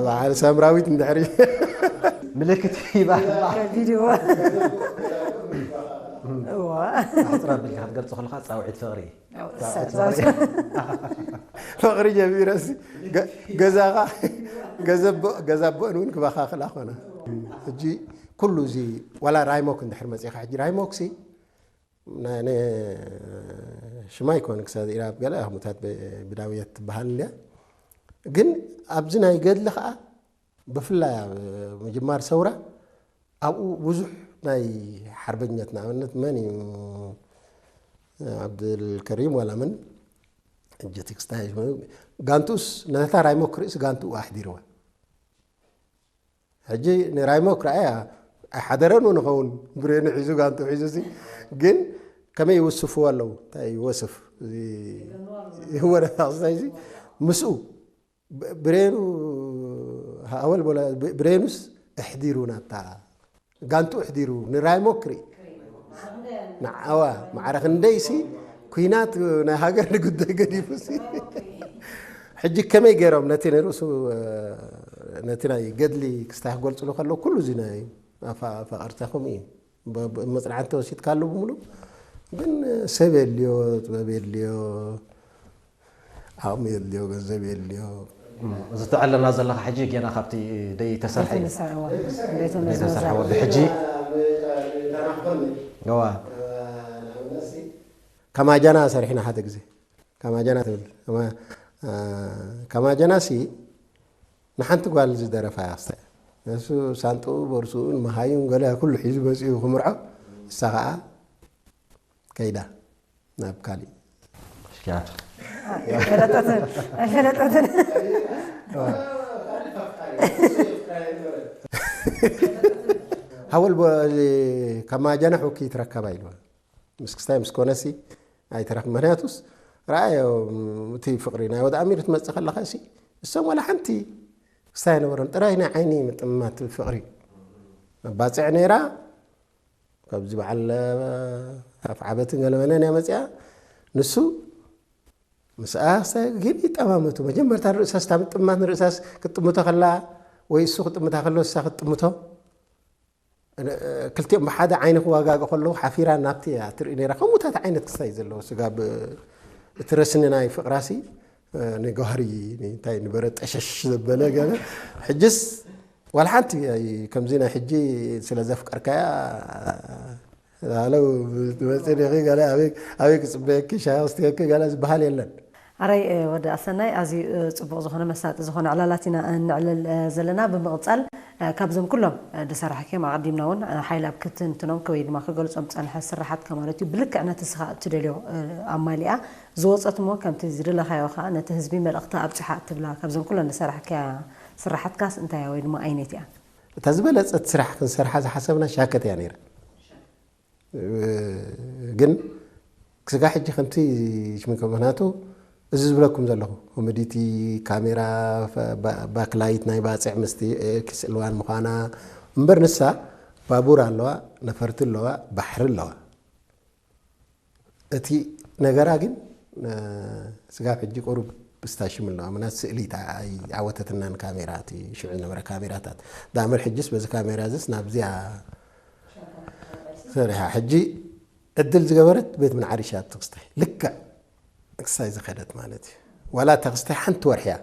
በዓል ሳምራዊት እንድሕሪ ምልክት ሂባ። ቪድዮ። እዋ። ኣሕጽር ኣቢልካ ክትገልጾ ከለኻ ጻውዒት ፍቕሪ። ፍቕሪ ጀሚረሲ ገ-፣ ገዛኻ፣ ገዘቦ-፣ ገዛቦን እውን ክበኻኽላ ኾነ። ሕጂ ኩሉ እዚ ዋላ ራይሞክ እንድሕር መጺኻ፣ ሕጂ ራይሞክሲ ናይ፣ ናይ ሽማይ ኮን ክሳብ ኢራብ ገለ ኣህሙታት ብ-፣ ብዳውየት ትበሃል እንድያ። ግን ኣብዚ ናይ ገድሊ ኸኣ ብፍላይ ኣብ ምጅማር ሰውራ ኣብኡ ብዙሕ ናይ ሓርበኛት ንኣብነት መን እዩ? ዓብደልከሪም ዋላ መን? ሕጂ ቴክስታይ ጋንቱስ ነታ ራይሞክ ርእሲ ጋንቱ ኣሕዲርዋ። ሕጂ ንራይሞክ ረኣያ ኣይሓደረን ንኸውን ብሬኑ ሒዙ ጋንቱ ሒዙ ሲ ግን ከመይ ይውስፍዎ ኣለዉ? እንታይ ይወስፍ? እዚ ይህወረ ታክስታይ ሲ ምስኡ ብ-፣ ብሬኑ፣ ሃወል ቦላ፣ ብ-፣ ብሬኑስ እሕዲሩ ናታ፣ ጋንቱ እሕዲሩ፣ ንራይሞ ክርኢ። ንዓዋ፣ ማዕረ ክንደይሲ፣ ኩናት ናይ ሃገር ንጉዳይ ገዲፉሲ። ሕጂ ከመይ ገይሮም ነቲ ንርእሱ፣ ነቲ ናይ ገድሊ ክስታይ ክገልጽሉ ከለዉ፣ ኩሉ እዚ ናይ ኣፋ-፣ ኣፋቀርታኹም እዩ። ብ-፣ ብ-፣ መጽናዕቲ ተወሲድካሉ ብምሉእ፣ ግን ሰብ የድልዮ፣ ጥበብ የድልዮ፣ ዓቕሚ የድልዮ፣ ገንዘብ የድልዮ። እም፣ እዚ ትዕለና ዘለኻ ሕጂ ጌና ካብቲ ደይ ተሰርሐ እዩ። ዘይተነሳ፣ እዋ፣ ዘይተነሳ ዘይተሰርሐ ወዲ ሕጂ። እዋ። ከማጃና ሰሪሕና ሓደ ግዜ። ከማጀና ትብል። ከማ-፣ አ፣ ከማጀናሲ ንሓንቲ ጓል ዝደረፋ ያስተ። እሱ ሳንጥኡ፣ ቦርሱኡን፣ መሃዩን ገለ ኩሉ ሒዙ መጺኡ ክምርዖ፣ እሳ ኸኣ ከይዳ ናብ ካሊእ። ሽኪያት። ኣይፈለጠትን፣ ኣይፈለጠትን። ሃወል ቦ-፣ ከማጀና ሑኪ ትረከባ ኢልዋ። ምስ ክስታይ ምስ ኮነሲ፣ ኣይትረክብ። ምክንያቱስ ረኣዮም፣ እቲ ፍቅሪ ናይ ወድ ኣሚር ትመጽእ ከለኻ ሲ፣ እሶም ወላ ሓንቲ ክስታይ ነበሮም። ጥራይ ናይ ዓይኒ ምጥማት ፍቅሪ። መባጽዕ ነይራ፣ ካብዚ በዓል ኣፍዓበትን ገለመለን እያ መጽኣ። ንሱ ምስኣ ክስታይ ግን ይጠማመቱ። መጀመርታ ንርእሳ ስታ ምጥማት፣ ንርእሳስ ክትጥምቶ ከላ ወይ እሱ ክጥምታ ከሎ እሳ ክትጥምቶ፣ ክልቲኦም ብሓደ ዓይኒ ክዋጋገ ከለዉ ሓፊራ ናብቲ እያ ትርኢ ነይራ። ከምኡታት ዓይነት ክስታይ ዘለዉ ስጋብ እቲ ረስኒ ናይ ፍቅራሲ ንገሃሪ እንታይ ንበረ ጠሸሽ ዘበለ ገለ። ሕጅስ ዋላ ሓንቲ ኣይ-፣ ከምዚ ናይ ሕጂ ስለ ዘፍቀርካያ ላለው ትመጽእ ዲኺ ገለ ኣበይ፣ ኣበይ ክጽበየኪ ሻሂ ክስትየኪ ገለ ዝበሃል የለን። ኣረይ፣ እ፣ ወዲ ኣሰናይ፣ ኣዝዩ፣ እ፣ ጽቡቕ ዝኾነ መሳጢ ዝኾነ ዕላላት ኢና፣ እ፣ እንዕልል፣ እ፣ ዘለና። ብምቕጻል፣ እ፣ ካብዞም ኩሎም፣ እ፣ ዝሰራሕክዮም ኣቐዲምና እውን፣ እ፣ ሓይል ኣብ ክትንትኖም ከ-፣ ወይ ድማ ክገልጾም ዝጸንሐ ስራሓትካ ማለት እዩ፣ ብልክዕ ነቲ ንስኻ እትደልዮ፣ እ፣ ኣማሊኣ ዝወጸት እሞ ከምቲ ዝደለኻዮ ከኣ ነቲ ህዝቢ መልእኽቲ ኣብጽሓ እትብላ ካብዞም ኩለን ዝሰራሕክያ ስራሓትካስ እንታይ እያ ወይ ድማ ኣይነት እያ? እታ ዝበለጸት ስራሕ ክንሰርሓ ዝሓሰብና ሻከት እያ ነይራ። ግን ስጋ ሕጂ ከምቲ ሽምከ፣ ምክንያቱ እዚ ዝብለኩም ዘለኹ ኮሜዲቲ፣ ካሜራ፣ ፈ-፣ ባ-፣ ባክላይት ናይ ባጽዕ ምስቲ ኤክስ እልዋን ምዃና እምበር፣ ንሳ ባቡር ኣለዋ፣ ነፈርቲ ኣለዋ፣ ባሕሪ ኣለዋ። እቲ ነገራ ግን፣ እ፣ ስጋብ ሕጂ ቁሩብ ስታሽም ኣለዋ። ምናት ስእሊ ታ-፣ ኣይዓወተትናን ካሜራ፣ እቲ ሽዑ ዝነበረ ካሜራታት። ዳመር ሕጅስ በዚ ካሜራ እዝስ ናብዚኣ ሰሪሓ። ሕጂ ዕድል ዝገበረት ቤት ምን ዓሪሻ ተክስታይ። ልክዕ ክስታይ ዝኸደት ማለት እዩ። ዋላ ተክስታይ ሓንቲ ወርሒ እያ።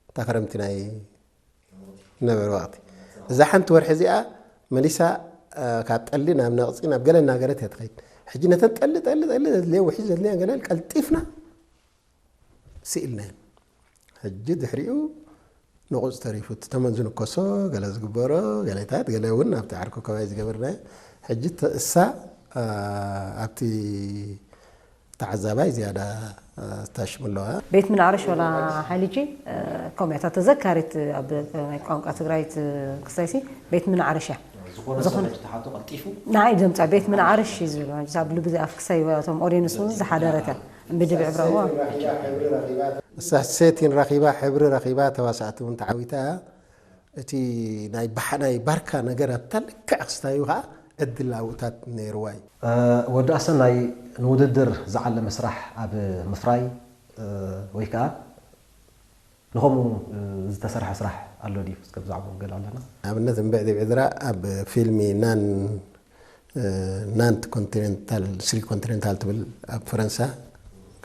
እታ ከረምቲ ናይ ነበረ ወቅቲ። እዛ ሓንቲ ወርሒ እዚኣ መሊሳ፣ እ፣ ካብ ጠሊ ናብ ነቅጺ ናብ ገለ እናገረት እያ ትኸይድ። ሕጂ ነተን ጠሊ፣ ጠሊ፣ ጠሊ ዘድልየን ውሒጅ ዘድልየን ገለ ቀልጢፍና ስኢልናየን። ሕጂ ድሕሪኡ ንቁጽ ተሪፉ፣ እቲ ተመን ዝንከሶ፣ ገለ ዝግበሮ፣ ገሌታት፣ ገለ እውን ኣብቲ ዓርኮ ከባቢ ዝገበርናዮ። ሕጂ ተ-፣ እሳ፣ እ፣ ኣብቲ ተዓዛባይ ዝያዳ፣ እ፣ ታሽም ኣለዋ። ቤት ምን ዓርሽ ወላ ሓሊጂ፣ እ፣ ከምኡ እያ ተዘካሪት ኣብ ናይ ቋንቋ ትግራይት ክስታይሲ ቤት ምን ዓርሽ እያ። ዝኾነ ዝኾነ ሰብ ተሓቶ ቀልጢፉ ንዓይ ዘምጻ ቤት ምን ዓርሽ እዩ ዝብል። ማለት ኣብ ልቢ ኣፍ ክሳይ እቶም ኦዲየንስ እውን ዝሓደረተ እምቢ ድብዕ ብረእዋ። እሳ ሴቲን ረኺባ፣ ሕብሪ ረኺባ፣ ተዋሳእቲ እውን ተዓዊታ። እቲ ናይ ባሕ-፣ ናይ ባርካ ነገር ኣብታ ልክዕ ክስታዩ ኸኣ ዕድል ኣብኡታት ነይርዋ እዩ። እ፣ ወዲ ኣሰናይ ንውድድር ዝዓለመ ስራሕ ኣብ ምፍራይ፣ እ፣ ወይ ከኣ ንኸምኡ፣ እ፣ ዝተሰርሐ ስራሕ ኣሎ ድዩ? እስከ ብዛዕባኡ ገለ ኣለና? ኣብነት እምብዕድ ብዕድራ ኣብ ፊልሚ ናን፣ እ፣ ናንት ኮንቲኔንታል፣ ስሪ ኮንቲኔንታል ትብል ኣብ ፈረንሳ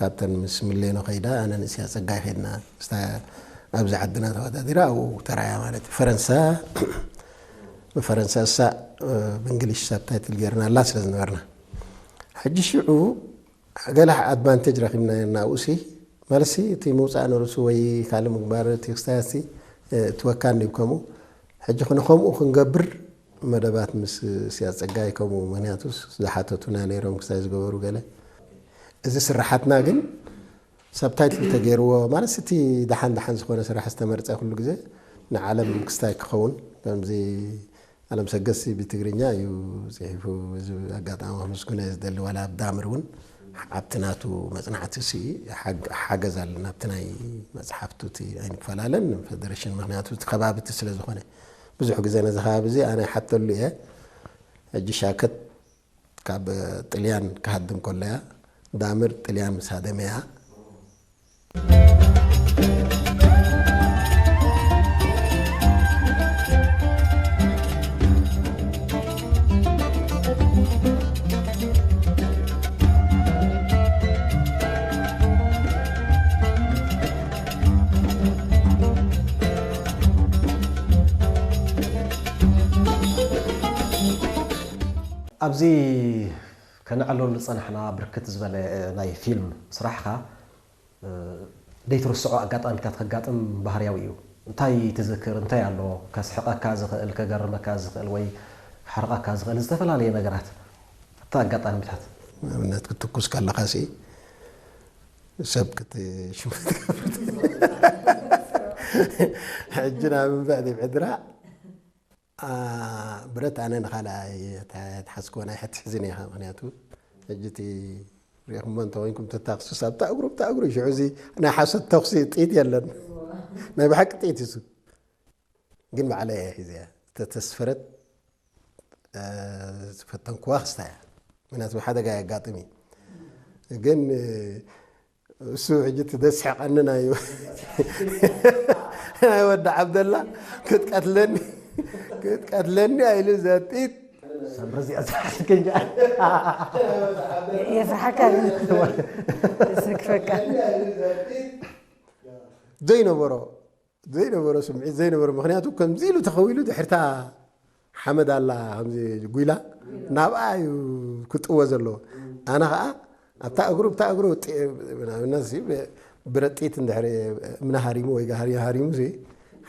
ካብተን ምስ ምሌኖ ከይዳ፣ ኣነ ንእስያ ጸጋይ ከይድና፣ እስታ ኣብዚ ዓድና ተወዳዲራ ኣብኡ ተራእያ ማለት እዩ። ፈረንሳ፣ ብፈረንሳ እሳ፣ እ፣ ብእንግሊሽ ሳብታይትል ጌርናላ ስለ ዝነበርና። ሕጂ ሽዑ ገለ ኣድቫንቴጅ ረኺብና ናብኡሲ፣ ማለትሲ እቲ ምውጻእ ንርእሱ ወይ ካልእ ምግባር እቲ ክስታያሲ፣ እ፣ እትወካን ዲብ ከምኡ። ሕጂ ክን-፣ ከምኡ ክንገብር መደባት ምስ እስያ ጸጋይ ከምኡ፣ ምክንያቱስ ዝሓተቱና ነይሮም ክስታይ ዝገበሩ ገለ። እዚ ስራሓትና ግን ሳብታይትል ተገይርዎ፣ ማለት እቲ ደሓን ደሓን ዝኾነ ስራሕ ዝተመርጸ ኩሉ ግዜ ንዓለም ክስታይ ክኸውን፣ ከምዚ ኣለም ሰገድሲ ብትግርኛ እዩ ጽሒፉ። እዚ ኣጋጣሚ ክምስግኖ እየ ዝደሊ። ዋላ ኣብ ዳምር እውን ኣብቲ ናቱ መጽናዕቲ ሲ ሓግ-፣ ሓገዝ ኣለና። ኣብቲ ናይ መጽሓፍቱ እቲ ኣይንፈላለን ፌደሬሽን፣ ምክንያቱ እቲ ከባቢ እቲ ስለ ዝኾነ። ብዙሕ ግዜ ነዚ ከባቢ እዚ ኣነ ይሓተሉ እየ። ሕጂ ሻከት ካብ ጥልያን ክሃድም ከሎ እያ። ዳምር ጥልያን ምስ ሃደመ እያ። ኣብዚ ከነዕለሉ ዝጸናሕና ብርክት ዝበለ ናይ ፊልም ስራሕኻ፣ እ፣ ዘይትርስዖ ኣጋጣሚታት ከጋጥም ባህርያዊ እዩ። እንታይ ትዝክር? እንታይ ኣሎ ከስሕቐካ ዝኽእል፣ ከገርመካ ዝኽእል ወይ ከሕርቐካ ዝኽእል ዝተፈላለየ ነገራት፣ ኣብቲ ኣጋጣሚታት? ንኣብነት ክትትኩስ ከለኻሲ ሰብ ክትሽምት ትገብር። ሕጂ ናብ እምበ ዲብ ዕድራ፣ አ፣ ብረት ኣነ ንኻልኣይ ኣትሓዝክወን ኣይሐትሕዝን ኢኻ። ምኽንያቱ፣ ሕጂ እቲ ርኢኹሞ እንተ ኮይንኩም ተታክሱስ፣ ኣብታ እግሩ፣ ኣብታ እግሩ፣ ሽዑ እዚ ናይ ሓሶት ተኩሲ ጥይት የለን። ናይ ብሓቂ ጥይት እሱ። ግን ባዕለይ እየ ሒዘያ። ተተስፈረት፣ እ፣ ዝፈተንክዋ ክስታ እያ። ምክንያቱ ሓደጋ የጋጥም እዩ። ግን፣ እ፣ እሱ ሕጂ ትደስሕቀኒ ናይ፣ ናይ ወዲ ዓብደላ ክትቀትለኒ፣ ክትቀትለኒ ኣይሉ ዘጢት። ሰምረ እዚኣ ዝሓስከኝ። የፍርሓካ ግን። ስክፈካ። ዘይነበሮ ዘይነበሮ ስምዒት ዘይነበሮ፣ ምኽንያቱ ከምዚ ኢሉ ተኸዊሉ ድሕርታ ሓመድ ኣላ፣ ከምዚ ጉይላ ናብኣ እዩ ክጥወ ዘለዎ። ኣነ ኸኣ ኣብታ እግሩ፣ ብታ እግሩ ጢ-፣ ናብነት ሲ-፣ ብረጢት እንድሕር እምነ ሃሪሙ ወይ ጋህሪ ሃሪሙ ሲ፣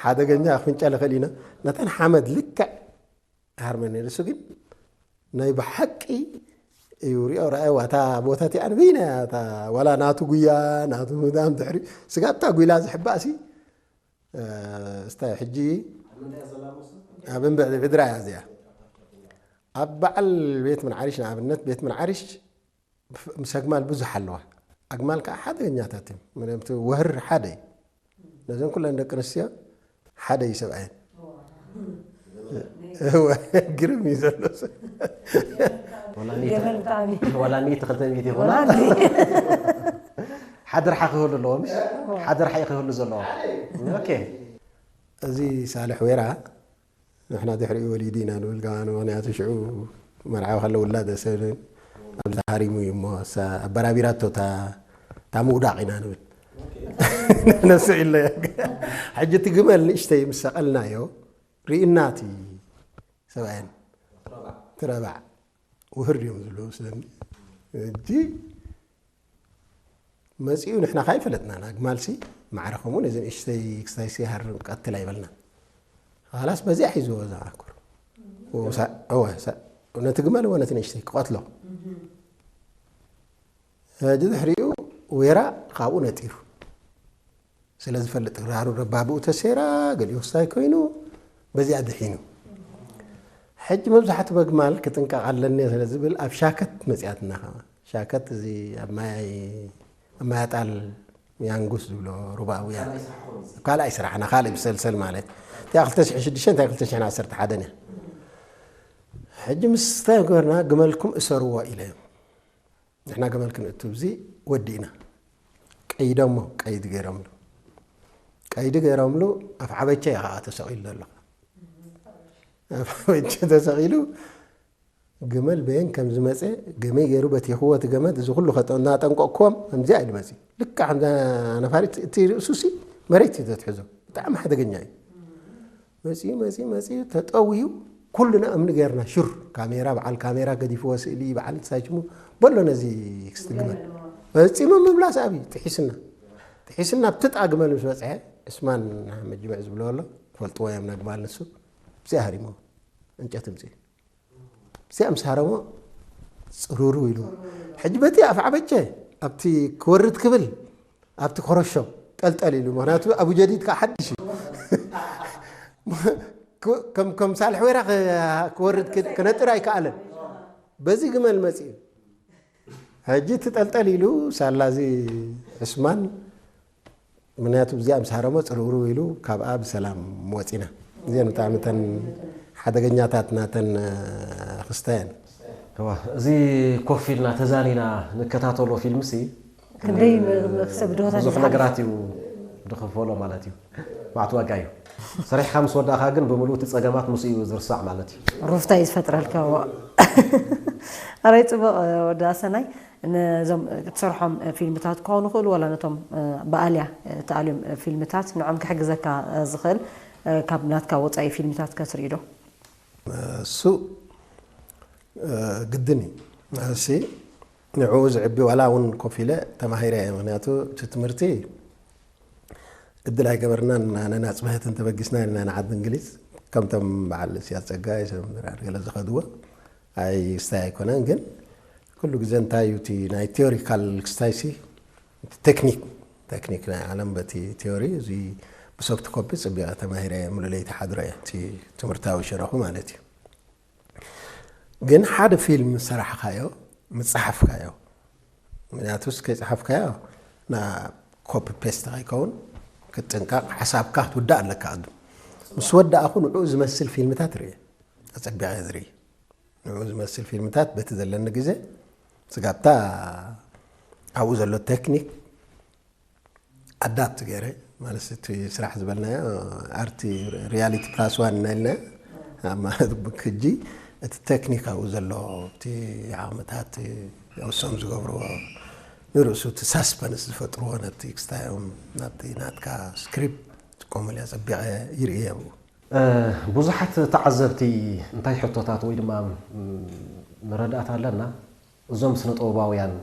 ሓደገኛ ክፍንጨል ይኽእል ኢና። ነተን ሓመድ ልክዕ ሃርመኒ። ንሱ ግን ናይ ብሓቂ እዩ ሪኦ ረኣይዋ። እታ ቦታ እቲኣ ንበይና እያ፣ እታ ዋላ ናቱ ጉያ፣ ናቱ ምዳም ድሕሪ ስጋብ እታ ጉይላ ዝሕባእ ሲ፣ እ፣ እስተ ሕጂ ኣብ እምብዕድ ዕድራ እያ እዚኣ። ኣብ በዓል ቤት ምን ዓሪሽ ንኣብነት፣ ቤት ምን ዓሪሽ ምስ ኣግማል ብዙሕ ኣለዋ። ኣግማል ከኣ ሓደገኛታት እዮም። ምክንያቱ ወህር ሓደ እዩ። ነዘን ኩለን ደቂ ኣንስትዮ ሓደ እዩ ሰብኣየን። እወ፣ ግርም እዩ ዘሎ። ወላ ሚእቲ፣ ገበን ብጣዕሚ። ወላ ሚእቲ ክልተ ሚእቲ ይኹና። ወላ። ሓድር ሓ ክህሉ ኣለዎ፣ ምሽ? ሓድር ሓ ክህሉ ዘለዎ። ኦኬ። እዚ ሳልሕ ወይራ ንሕና ድሕሪኡ ወሊዱ ኢና ንብል፣ ገባን፣ ምኽንያቱ ሽዑ መርዓዊ ከሎ ውላድ ሰብን ኣብዚ ሃሪሙ እዩ እሞ፣ እሳ ኣበራቢራቶ እታ፣ እታ ምውዳቕ ኢና ንብል። ነሱ ኢለ። ሕጂ እቲ ግመል ንእሽተይ ምስ ሰቐልናዮ፣ ርኢናቲ ሰብኣየን ትረባዕ ውህር እዮም ዝብሉ ስለኒ። እጂ መጺኡ ንሕና ካይፈለጥናን፣ ኣግማልሲ ማዕረ ከምኡ ነዚ ንእሽተይ ክስታይሲ ሃርም ቀትል ኣይበልናን። ኻላስ በዚኣ ሒዝዎ እዛ ኣኩር። ወሳ-፣ እወ፣ ሳ-፣ ነቲ ግመል እወ ነቲ ንእሽተይ ክቐትሎ። ሕጂ ድሕሪኡ ዌራ ካብኡ ነጢሩ። ስለ ዝፈልጥ ግራሩ ረባብኡ ተሴራ፣ ገሊኡ ክስታይ ኮይኑ፣ በዚኣ ድሒኑ። ሕጂ መብዛሕቱ በግማል ክጥንቀቕ ኣለኒ ስለ ዝብል ኣብ ሻከት መጺኣትና ከማ። ሻከት እዚ ኣብ ማይ፣ ኣብ ማይ ኣጣል ያንጉስ ዝብሎ ሩባዊ ካልኣይ ስራሕ፣ ካልኣይ ስራሕና፣ ካልእ ብሰልሰል ማለት። እቲኣ ክልተ ሽሕን ሽዱሽተን፣ እቲኣ ክልተ ሽሕን ዓሰርተ ሓደን እያ። ሕጂ ምስ ተገርና ግመልኩም እሰርዎ ኢለዮም። ንሕና ገመል ክንእቱ ብዚ ወዲእና። ቀይዶሞ፣ ቀይድ ገይሮምሉ። ቀይድ ገይሮምሉ፣ ኣፍ ዓበቸ እየ ኸዓ ተሰቒሉ ዘሎ። ኣፍ ዓበቸ ተሰቒሉ፣ ግመል በየን ከም ዝመጸ፣ ገመይ ገይሩ በቲኽዎ እቲ ገመድ፣ እዚ ኩሉ ከጠ-፣ እናጠንቀቕክዎም፣ ከምዚ ኣይልመጽእ። ልክዕ ከምዛ ነፋሪት፣ እቲ ርእሱሲ መሬት እዩ ዘትሕዞ። ብጣዕሚ ሓደገኛ እዩ። መጺኡ፣ መጺኡ፣ መጺኡ፣ ተጠውዩ፣ ኩልና እምኒ ገይርና፣ ሹር፣ ካሜራ፣ በዓል ካሜራ ገዲፍዎ፣ ስእሊ፣ በዓል እንታይ ሽሙ፣ በሎ ነዚ ክስቲ ግመል። ፈጺሙ ምብላስ ኣብይ፣ ጥሒስና። ጥሒስና፣ ኣብ ትጥኣ ግመል ምስ በጽሐ፣ ዕስማን መጅምዕ ዝብሎ ኣሎ፣ ፈልጥዎ እዮም ነግማል ንሱ፣ ብዚኣ ሃሪሞ፣ ዕንጨት እምጽእ። እዚኣ ምስ ሃረሞ ጽሩሩ ኢሉ። ሕጂ በቲ ኣፍ ዓበቸ ኣብቲ ክወርድ ክብል ኣብቲ ኮረሾ ጠልጠል ኢሉ። ምኽንያቱ ኣቡ ጀዲድ ከኣ ሓድሽ እዩ። ከም፣ ከም ሳልሕ ወይራ ክ-፣ ክወርድ ክ-፣ ክነጥር ኣይከኣለን። በዚ ግመል መጺኡ። ሕጂ እቲ ጠልጠል ኢሉ ሳላ እዚ ዕስማን ምክንያቱ ብዚኣ ምስ ሃረሞ ጽርውርው ኢሉ ካብኣ ብሰላም ወጺና። እዚአን ብጣዕሚ እተን ሓደገኛታት ናተን፣ እ፣ ክስተ እየን። እዋ፣ እዚ ኮፍ ኢልና ተዛኒና ንከታተሎ ፊልምሲ፣ ክንደይ እ፣ መ-፣ መክሰብ ድሆታት ብዙሕ ይዝሓፍ። ነገራት እዩ ድኽፈሎ ማለት እዩ። ማዕት ዋጋ እዩ። ሰሪሕካ ምስ ወዳእካ ግን ብምሉእ እቲ ጸገማት ምስኡ እዩ ዝርሳዕ ማለት እዩ። ሩፍታ እዩ ዝፈጥረልካ። እዋ። ኣራይ ጽቡቕ፣ እ፣ ወዲ ኣሰናይ። ነዞም እትሰርሖም ፊልምታት ክኾኑ ይኽእሉ፣ ዋላ ነቶም፣ እ፣ ብኣልያ፣ እ፣ እተኣልዮም፣ እ፣ ፊልምታት ንዖም ክሕግዘካ፣ እ፣ ዝኽእል፣ እ፣ ካብ ናትካ ወጻኢ ፊልምታት ከትርኢ ዶ? እሱ፣ እ፣ ግድን እዩ። እሲ ንዕኡ ዝዕቢ ዋላ እውን ኮፍ ኢለ ተማሂረ እየ። ምኽንያቱ እቲ ትምህርቲ እድል ኣይገበርናን። ኣነ ናጽብሀት እንተበጊስና ኢልና ንዓዲ እንግሊዝ፣ ከምቶም በዓል እስያስ ጸጋይ፣ ሰብ ምድር ገለ ዝኸድዎ፣ ኣይ ክስታይ ኣይኮነን፣ ግን ኩሉ ግዜ እንታይ እዩ እቲ ናይ ቲዮሪካል ክስታይሲ፣ እቲ ቴክኒክ፣ ቴክኒክ ናይ ዓለም በቲ ቲዮሪ፣ እዚ ብሶፍት ኮፒ ጽቢቐ ተማሂረ እየ፣ ሙሉ ለይቲ ሓድሮ እየ፣ እቲ ትምህርታዊ ሸነኹ ማለት እዩ። ግን ሓደ ፊልም ሰራሕካዮ፣ ምጽሓፍካዮ፣ ምክንያቱስ ከይጸሐፍካዮ ና ኮፒ ፔስት ከይከውን ክትጥንቀቅ፣ ሐሳብካ ክትውዳእ ኣለካ። ቅድም ምስ ወዳእኩ ንዑ ዝመስል ፊልምታት ርኤ፣ አጸቢቀ ዝርኢ። ንዑ ዝመስል ፊልምታት በቲ ዘለኒ ግዜ ስጋብታ ኣብኡ ዘሎ ቴክኒክ አዳፕት ገይረ፣ ማለት እቲ ስራሕ ዝበልናዮ ኣርቲ ሪያሊቲ ፕላስ ዋን እናኢልና፣ ማለት ብክጂ እቲ ቴክኒክ ኣብኡ ዘሎ፣ እቲ ዓቕምታት፣ እሶም ዝገብርዎ ንርእሱ እቲ ሳስፐንስ ዝፈጥርዎ፣ ነቲ ክስታዮም ናብቲ ናትካ ስክሪፕት ትጥቀመሉ ኣጸቢቐ ይርእየ ኣብኡ። እ፣ ብዙሓት ተዓዘብቲ እንታይ ሕቶታት ወይ ድማ፣ ም፣ መረዳእታ ኣለና፣ እዞም ስነ ጥበባውያን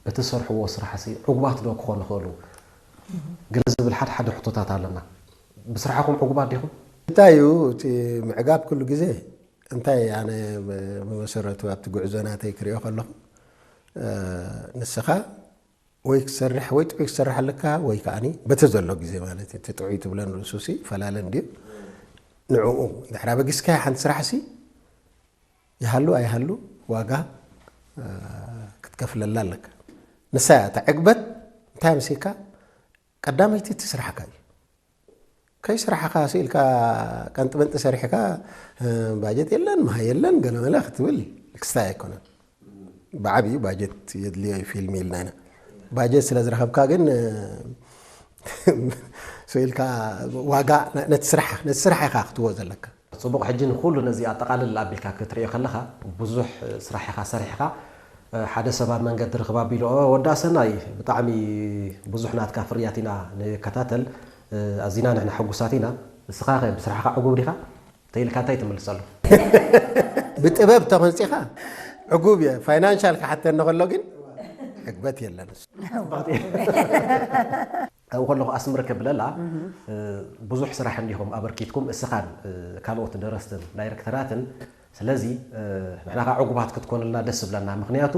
እቲ ዝሰርሕዎ ስራሕሲ ዕጉባት ዶ ክኾኑ ይኽእሉ? ገለ ዝብል ሓደ ሓደ ሕቶታት ኣለና። ብስራሕኹም ዕጉባት ዲኹም? እንታይ እዩ እቲ ምዕጋብ? ኩሉ ግዜ እንታይ ኣነ ብመሰረቱ ኣብቲ ጉዕዞ ናተይ ክሪኦ ከለኹ፣ እ፣ ንስኻ ወይ ክትሰርሕ ወይ ጥዑይ ክትሰርሕ ኣለካ ወይ ከኣኒ በቲ ዘሎ ግዜ ማለት እዩ። እቲ ጥዑይ ትብለን ርእሱሲ ፈላለ እንድዩ። ንዕኡ እንድሕር ኣበጊስካዮ ሓንቲ ስራሕሲ ይሃሉ ኣይሃሉ ዋጋ፣ እ፣ ክትከፍለላ ኣለካ። ንሳ እያ እታ ዕግበት። እንታይ መሲልካ? ቀዳመይቲ እቲ ስራሕካ እዩ። ከይስራሕካ ስኢልካ ቀንጥመንጢ ሰሪሕካ፣ እ፣ ባጀት የለን፣ መሃይ የለን፣ ገለመለ ክትብል ክስታይ ኣይኮነን። ብዓብዩ ባጀት የድልዮ እዩ ፊልም ኢልና ኢና። ባጀት ስለ ዝረኸብካ ግን፣ እ፣ ስኢልካ ዋጋ ነ-፣ ነቲ ስራሕ፣ ነቲ ስራሕ ኢኻ ክትዎ ዘለካ። ጽቡቕ፣ ሕጂ ንኹሉ ነዚ ኣጠቓልል ኣቢልካ ክትርእዮ ከለኻ፣ ብዙሕ ስራሕ ኢኻ ሰሪሕካ፣ ሓደ ሰብ ኣብ መንገዲ ርክብ ኣቢሉ፣ "ኦ፣ ወዲ ኣሰናይ፣ ብጣዕሚ ብዙሕ ናትካ ፍርያት ኢና ንከታተል፣ ኣዚና ንሕና ሕጉሳት ኢና። እስኻኸ ብስራሕኻ ዕጉብ ዲኻ?" ተኢልካ እንታይ ትምልሰሉ? ብጥበብ ተመንጺኻ ዕጉብ እየ። ፋይናንሻል ክሓተኒ ከሎ ግን ዕግበት የለን። ኣብኡ ከለኹ ኣስምር ክብለላ፣ እ፣ ብዙሕ ስራሕ እንዲኹም ኣበርኪትኩም፣ እስኻን፣ እ፣ ካልኦት ደረስትን ዳይረክተራትን። ስለዚ፣ እ፣ ንሕና ከኣ ዕጉባት ክትኮኑልና ደስ ዝብለና። ምኽንያቱ፣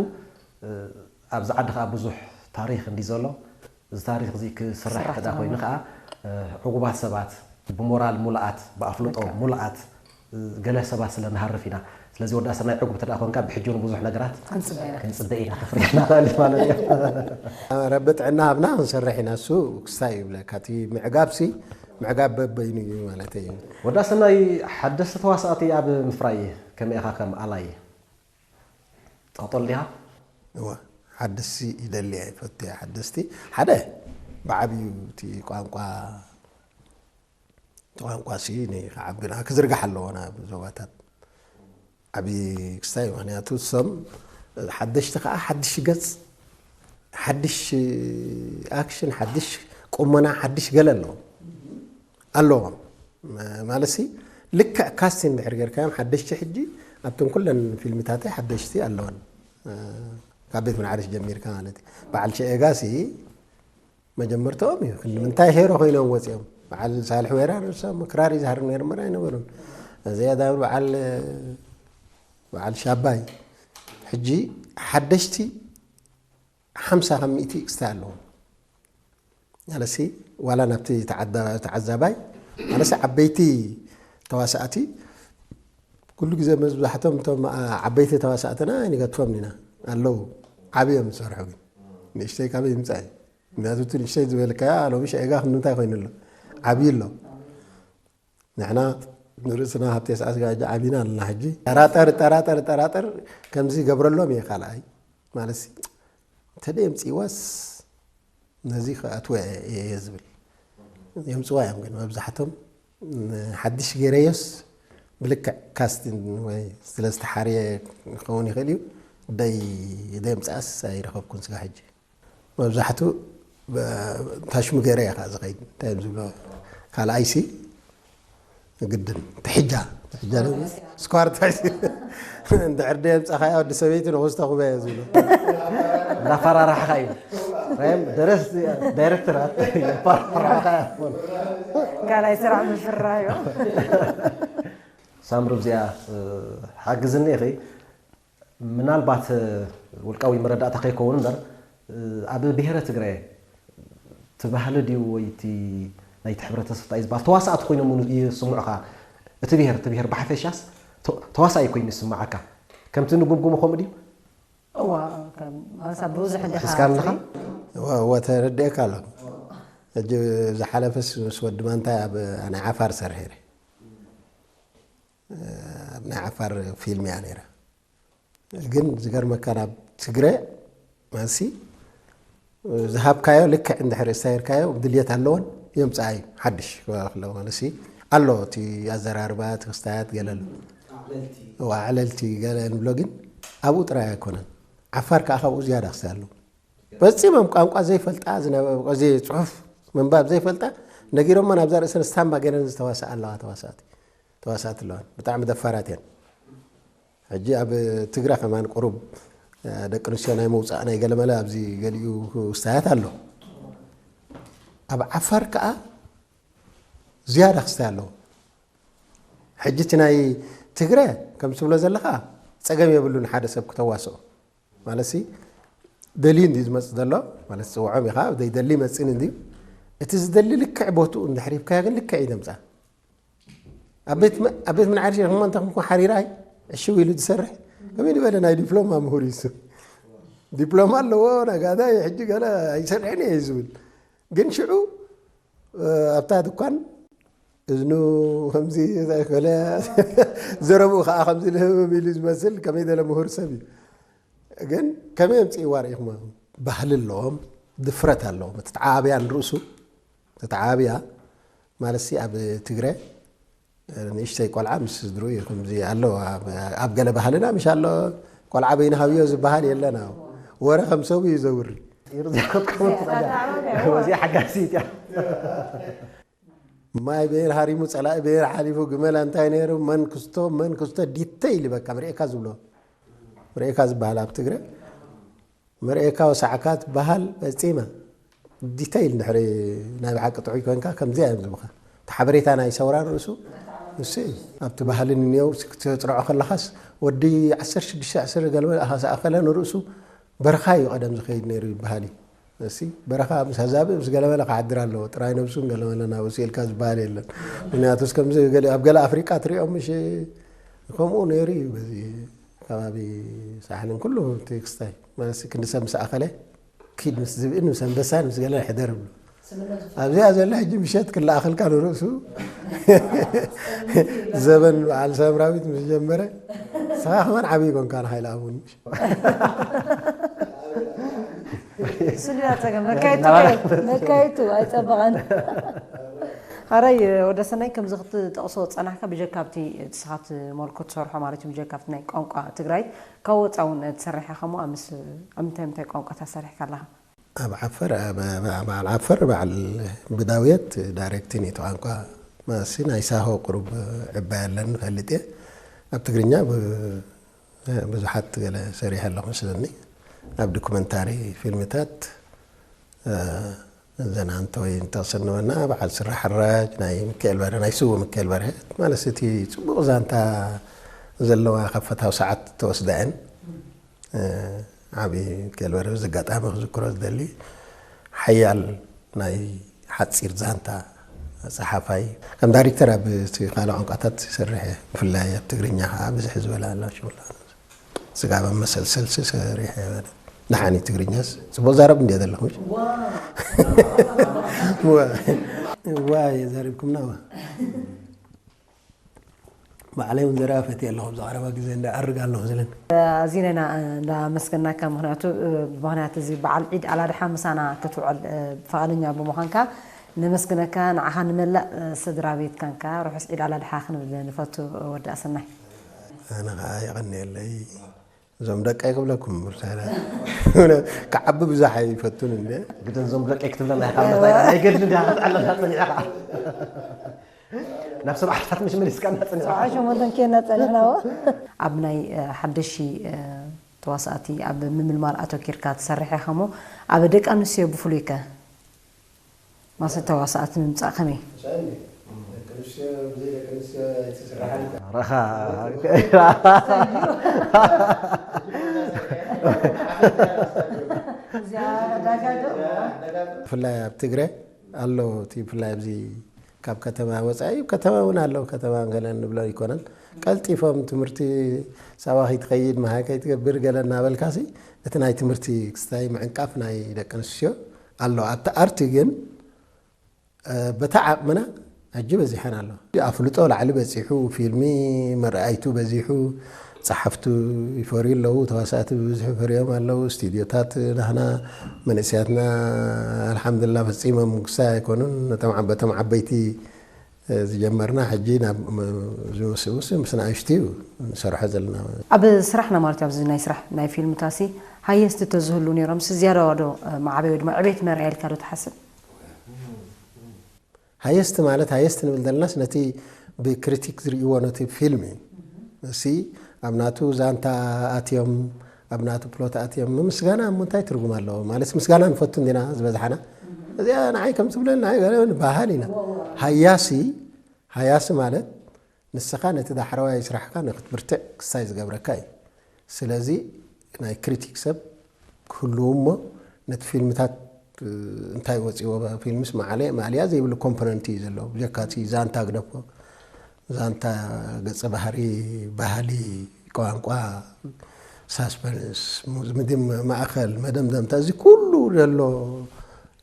እ፣ ኣብዚ ዓዲ ከኣ ብዙሕ ታሪኽ እንዲ ዘሎ፣ እዚ ታሪኽ እዚ ክስራሕ ክስራሕ እንተ ደኣ ተኾይኑ። ኮይኑ ከኣ፣ እ፣ ዕጉባት ሰባት ብሞራል ሙሉኣት፣ ብኣፍልጦ በቃ። ሙሉኣት፣ ገለ ሰባት ስለ ንሃርፍ ኢና። ስለዚ ወዲ ኣሰናይ ዕጉብ እንተ ደኣ ኮንካ፣ ብሕጂ እውን ብዙሕ ነገራት ክንጽበ ኢና። ክንጽበ ኢና፣ ከፍርየና ይኽእል እዩ ማለት እዩ። ረቢ ጥዕና ሃብና ክንሰርሕ ኢና። እሱ ክስታይ ይብለካ፣ እቲ ምዕጋብሲ፣ ምዕጋብ በበይኑ እዩ ማለት እዩ። ወዲ ኣሰናይ፣ ሓደስቲ ተዋሳእቲ ኣብ ምፍራይ ከመይ ኢኻ ከም ኣላይ? ጠቕጠል ዲኻ? እወ፣ ሓደስቲ ይደሊ እየ፣ ይፈቱ እየ ሓደስቲ። ሓደ፣ ብዓብዩ እቲ ቋንቋ እቲ ቋንቋ ሲ ንክዓቢ ክዝርጋሕ ኣለዎ ናብ ዞባታት። ዓቢ ክስታይ፣ ምኽንያቱ እሶም ሓደሽቲ ከኣ ሓድሽ ገጽ፣ ሓድሽ ኣክሽን፣ ሓድሽ ቁመና፣ ሓድሽ ገለ ኣለዎም፣ ኣለዎም። ማለትሲ ልክዕ ካስቲንግ እንድሕር ጌርካዮም ሓደሽቲ ሕጂ ኣብተን ኩለን ፊልምታተይ ሓደሽቲ ኣለወን። ካብ ቤት መናዕርሽ ጀሚርካ ማለት እዩ። በዓል ሸኤጋሲ መጀመርታኦም እዩ። ክንዲ ምንታይ ሄሮ ኮይኖም ወፂኦም። በዓል ሳልሕ ወይራ ንሶም ክራር ይዝሃር ነይሮም ኣይነበሩን። እዚኣ ዳብል በዓል፣ በዓል ሻባይ። ሕጂ ሓደሽቲ ሓምሳ ካብ ሚእቲ ክስታይ ኣለዎም። ማለሲ ዋላ ናብቲ ተዓዳ-፣ ተዓዛባይ፣ ማለሲ ዓበይቲ ተዋሳእቲ ኩሉ ግዜ መብዛሕቶም እቶም ዓበይቲ ተዋሳእትና ኣይንገድፎም ኢና ኣለዉ። ዓብዮም ዝሰርሑ ግን ንእሽተይ ካበይ ይምጻእ እዩ? ምክንያቱ እቲ ንእሽተይ ዝበልካያ ሎሚ ሸኤጋ ክንዱ እንታይ ኮይኑ ኣሎ? ዓብዩ ኣሎ። ንሕና ንርእስና ሃብቴ ሰዓት ጋጃ ዓቢና ኣለና። ሕጂ ጠራጠር፣ ጠራጠር፣ ጠራጠር ከምዚ ገብረሎም እየ ካልኣይ። ማለትሲ እንተ ደየምጽእዋስ ነዚ ክኣትወ እየ ዝብል። የምጽዋ እዮም ግን መብዛሕቶም ሓድሽ ገይረዮስ ብልክዕ ካስቲንግ ወይ ስለ ዝተሓርየ ክኸውን ይኽእል እዩ። ደይ-፣ ደየምጽኣስ ኣይረኸብኩን ስጋ ሕጂ። መብዛሕቱ በ-፣ ታሽሙ ገይረ እየ ኸዓ ዝኸይድ። እንታይ እዮም ዝብሎ? ካልኣይሲ ግድን ትሕጃ፣ ትሕጃ ዶ? ስኳር ታይሲ። እንድሕር ደየምጻኻያ ወዲ ሰበይቲ ንኹስ ተኹበ እየ ዝብሎ። እንዳፈራራሕኻ እዩ። ራይም ደረስ ዳይሬክተራት የፈራራሕኻ እዮም። ካልኣይ ስራሕ ምፍራዩ። ሳምሪ፣ ብዚኣ፣ እ፣ ሓግዝኒ ኢኺ። ምናልባት ውልቃዊ መረዳእታ ከይከውን እምበር፣ ኣብ ብሄረ ትግረ እቲ ባህሊ ድዩ ወይ እቲ ናይቲ ሕብረተሰብ እንታይ ዝበሃል ተዋሳእቲ ኮይኖም እውን ይስምዑኻ? እቲ ብሄር፣ እቲ ብሄር ብሓፈሻስ ተ-፣ ተዋሳኢ ኮይኑ ይስምዓካ? ከምቲ ንጉምጉሞ ከምኡ ድዩ? እዋ፣ ከም ሀሳብ ብዙሕ እንዴ እስካለኻ? ወ-፣ ወተረድኤካ ኣሎ። እጅ ዝሓለፈስ ምስ ወዲ ማንታይ ኣብ ናይ ዓፋር ሰርሔ። ኣብ ናይ ዓፋር ፊልም እያ ነይራ። ግን ዝገርመካ ናብ ትግረ ማሲ ዝሃብካዮ ልክዕ እንድሕር እሳይርካዮ ድልየት ኣለዎን የምጽኣዩ ሓድሽ ክብለዎ ማለሲ ኣሎ እቲ ኣዘራርባ እቲ ክስታያት ገለ ኣሎ። ኣዕለልቲ። እዋ፣ ኣዕለልቲ ገለ እንብሎ ግን ኣብኡ ጥራይ ኣይኮነን። ዓፋር ከኣ ካብኡ ዝያዳ ክስታይ ኣለዎ። ፈጺሞም ቋንቋ ዘይፈልጣ፣ ዝነበ-፣ እዚ ጽሑፍ ምንባብ ዘይፈልጣ፣ ነጊሮመን ኣብዛ ርእሰን ስታምባ ገይረን ዝተዋስኣ ኣለዋ ተዋሳእቲ፣ ተዋሳእቲ ኣለዋን። ብጣዕሚ ደፋራት እየን። ሕጂ ኣብ ትግረ ከማን ቁሩብ፣ እ፣ ደቂ ኣንስትዮ ናይ ምውጻእ ናይ ገለመለ ኣብዚ ገሊኡ ክስታያት ኣሎ። ኣብ ዓፋር ከኣ ዝያዳ ክስታይ ኣለዎ። ሕጂ እቲ ናይ ትግረ ከም ትብሎ ዘለኻ ጸገም የብሉን ሓደ ሰብ ክተዋስኦ። ማለትሲ ደልዩ እንድዩ ዝመጽእ ዘሎ፣ ማለት ጽውዖም ኢኻ፣ ዘይደሊ ይመጽእን እንድዩ። እቲ ዝደሊ ልክዕ ቦትኡ እንድሕር ሂብካዮ ግን ልክዕ እዩ ዘምጽኣ። ኣብ ቤት መ-፣ ኣብ ቤት ምንዓርሽ ኢኹም እንተ ኩንኩም ሓሪራይ፣ ዕሽው ኢሉ ዝሰርሕ፣ ከመይ ዝበለ ናይ ዲፕሎማ ምሁር እዩ እሱ። ዲፕሎማ ኣለዎ፣ ነጋዳይ፣ ሕጂ ገለ ኣይሰርሕን እየ ዝብል። ግን ሽዑ፣ እ፣ ኣብታ ድኳን እዝኑ ከምዚ ዘእከለ፣ ዘረብኡ ከኣ ከምዚ ልህምም ኢሉ ዝመስል ከመይ ደለ ምሁር ሰብ እዩ። ግን ከመይ ኣምጽእዋ ርኢኹሞ? ባህሊ ኣለዎም፣ ድፍረት ኣለዎም። እቲ ተዓብያ ንርእሱ፣ እቲ ተዓብያ ማለትሲ ኣብ ትግረ ንእሽተይ ቆልዓ ምስ ስድርኡ እዩ። ከምዚ ኣሎ፣ ኣብ፣ ኣብ ገለ ባህልና ምሽ ኣሎ፣ ቆልዓ በይኑ ሃብዮ ዝበሃል የለን። ኣብ ወረ ከም ሰቡ እዩ ዘውሪ። ወዚ ሓጋሲት እያ። ማይ በየን ሃሪሙ፣ ጸላኢ በየን ሓሊፉ፣ ግመል ኣንታይ ነይሩ፣ መን ክስቶ፣ መን ክስቶ፣ ዲተይል በቃ ምርኤካ ዝብሎ። ምርኤካ ዝበሃል ኣብ ትግረ። ምርኤካ ወሳዕካ ትበሃል ፈጺመ። ዲተይል እንድሕሪ ናይ ብሓቂ ጥዑይ ኮንካ ከምዚ እዮም ዝብኻ። እቲ ሓበሬታ ናይ ሰውራ ንርእሱ ንሱ እዩ። ኣብቲ ባህሊ ንኔው ክትጽርዖ ከለኻስ ወዲ ዐሰርተ ሽዱሽተ ዐሰርተ ገለመለ ዝኣኸለ ንርእሱ በረኻ እዩ ቀደም ዝኸይድ ነይሩ ይበሃል እዩ። እሲ በረኻ ምስ ኣዛብእ ምስ ገለመለ ክሓድር ኣለዎ። ጥራይ ነብሱን ገለመለ ናብኡ ስኢልካ ዝበሃል የለን። ምክንያቱስ ከምዚ ገለ፣ ኣብ ገለ ኣፍሪቃ ትሪኦም ምሽ ከምኡ ነይሩ እዩ። በዚ ከባቢ ሳሕልን ኩሉ እቲ ክስታይ ማለት ክንዲ ሰብ ምስ ኣኸለ ኪድ ምስ ዝብእን ምስ ኣንበሳን ምስ ገለ ሕደር እብሉ። ኣብዚኣ ዘሎ ሕጂ ምሸት ክለኣኸልካ ንርእሱ ዘበን በዓል ሳምራዊት ምስ ጀመረ፣ ንስኻ ከማን ዓብዪ ኮንካ ንሓይለ ኣቡን። ስሉያ ጸገም መካይቱ፣ መካይቱ ኣይጸበቐን። ሐራይ ወደ ሰናይ፣ ከምዚ ክትጠቕሶ ጸናሕካ፣ ብጀካ ኣብቲ ንስኻ ትመልኮ ትሰርሖ ማለት እዩ፣ ብጀካ ኣብቲ ናይ ቋንቋ ትግራይ ካብ ወጻ እውን ትሰርሕ ኢኻ እሞ፣ ኣብ ምስ-፣ ኣብ ምንታይ ምንታይ ቋንቋታት ሰሪሕካ ኣለኻ? ኣብ ዓፈር፣ ኣብ፣ ኣብ በዓል ዓፈር፣ በዓል ብዳውየት ዳይሬክቲን እቲ ቋንቋ ማሲ ናይ ሳሆ ቅሩብ ዕባይ ኣለኒ ፈልጥ እየ። ኣብ ትግርኛ ብ-፣ ብዙሓት ገለ ሰሪሐ ኣለኹ መስለኒ። ኣብ ዶኩመንታሪ ፊልምታት፣ እ፣ ዘናንተ ወይ እንተቕሰንወና በዓል ስራሕ ሕራጅ ናይ ሚካኤል በርሀ፣ ናይ ስዉእ ሚካኤል በርሀ ማለት እቲ ጽቡቕ ዛንታ ዘለዋ ከፈታው ሰዓት ተወስዳ እየን። እ፣ ዓቢ ሚካኤል በርሀ በዚ ኣጋጣሚ ክዝክሮ ዝደሊ ሓያል ናይ ሓጺር ዛንታ ጸሓፋይ፣ ከም ዳይሬክተር ኣብ እቲ ካልእ ቋንቋታት ይሰርሕ እየ። ብፍላይ ኣብ ትግርኛ ከኣ ብዝሒ ዝበለ ኣሎ ሽውላ። ስጋብ መሰልሰልሲ ሰሪሐ። ደሓን እዩ ትግርኛስ? ጽቡቕ ዛረብ እንድየ ዘለኹ። ዋ፣ ዋ፣ የዛሪብኩምና ዋ። ባዕለይ እውን ዘረባ ፈትየ ኣለኹ። ኣብዚ ቀረባ ግዜ እንዳ ኣርግ ኣለኹ ዝለን። ኣዚና ኢና እንዳመስገናካ፣ ምኽንያቱ፣ ምኽንያት እዚ በዓል ዒድ ኣላድሓ ምሳና ክትውዕል ፍቓደኛ ብምዃንካ ነመስግነካ። ንዓኻ ንመላእ ስድራ ቤትካን ከኣ ርሑስ ዒድ ኣላድሓ ክንብል ንፈቱ። ወዲ ኣሰናይ። ኣነ ኸኣ የቐንየለይ። እዞም ደቀይ ክብለኩም፣ ብርሳላ ክዓቢ ብዙሕ ኣይፈቱን እንዴ። ግደን እዞም ደቀይ ክትብለና ኢኻ፣ መታይ ኣይገድልን ዲኻ ክትዓለምና ጸኒዕኻ። ናብ ሰብዓ ዓሰርታት ምሽ መሊስካና ጸኒዕኻ። ሰብዓ ሸሞንተን ኬና ጸኒሕናዎ። ኣብ ናይ፣ እ፣ ሓደሺ፣ እ፣ ተዋሳእቲ ኣብ ምምልማል ኣተኪርካ ትሰርሕ ኢኻ እሞ፣ ኣብ ደቂ ኣንስትዮ ብፍሉይ ከ? ማሰ ተዋሳእቲ ምምጻእ ከመይ? ረኻ። ብፍላይ ኣብ ትግረ ኣሎ፣ እቲ ብፍላይ ኣብዚ ካብ ከተማ ወጻኢ፣ ከተማ እውን ኣለዉ፣ ከተማ ገለ እንብሎ ኣይኮነን። ቀልጢፎም ትምህርቲ ሳዋ ከይትኸይድ፣ መሃይ ከይትገብር ገለ እናበልካሲ፣ እቲ ናይ ትምህርቲ ክስታይ ምዕንቃፍ ናይ ደቂ ኣንስትዮ ኣሎ። ኣብቲ ኣርቲ ግን፣ እ፣ በታ ዓቕምና ሕጂ በዚሐን ኣሎ። ኣፍልጦ ላዕሊ በጺሑ፣ ፊልሚ መርኣይቱ በዚሑ፣ ጸሓፍቱ ይፈርዩ ኣለዉ፣ ተዋሳእቲ ብብዝሒ ፈርዮም ኣለዉ። ስቱድዮታት ናህና መንእሰያትና ኣልሓምዱሊላህ ፈጺሞም ግሳይ ኣይኮኑን። ነቶም ዓበ-፣ ነቶም ዓበይቲ፣ እ፣ ዝጀመርና ሕጂ ናብ፣ ም-፣ ዝምስውስ ምስ ንኣሽቱ እዩ ንሰርሖ ዘለና። ኣብ ስራሕና ማለት እዩ፣ ኣብዚ ናይ ስራሕ ናይ ፊልምታሲ ሃየስቲ ተዝህሉ ነይሮም፣ ሲ ዝያዳ ዶ፣ እ፣ ማዕበይ ወይ ድማ ዕቤት መርኣይ ኢልካ ዶ ትሓስብ? ሃየስት ማለት፣ ሃየስት ንብል ዘለናስ ነቲ ብክሪቲክ ዝርእይዎ ነቲ ፊልም እዩ። እሲ ኣብ ናቱ ዛንታ ኣትዮም፣ ኣብ ናቱ ፕሎት ኣትዮም፣ ምስጋና እሞ እንታይ ትርጉም ኣለዎ? ማለት ምስጋና ንፈቱ እንዲና ዝበዝሓና። እዚኣ ንዓይ ከም ትብለኒ፣ ንዓይ ገለ ንበሃል ኢና። ሃያሲ፣ ሃያሲ ማለት ንስኻ ነቲ ዳሕረዋይ ስራሕካ ንክትብርትዕ ክስታይ ዝገብረካ እዩ። ስለዚ ናይ ክሪቲክ ሰብ ክህልዉ እሞ፣ ነቲ ፊልምታት እንታይ ወጺዎ፣ ፊልምስ ማዕለ-፣ ማዕልያ ዘይብሉ ኮምፖነንት እዩ ዘሎ። ብጀካቲ ዛንታ ግደፎ፣ ዛንታ፣ ገጸ ባህሪ፣ ባህሊ፣ ቋንቋ፣ ሳስፐንስ፣ ሙዝ-፣ ምድም-፣ ማእከል፣ መደምደምታ፣ እዚ ኩሉ ዘሎ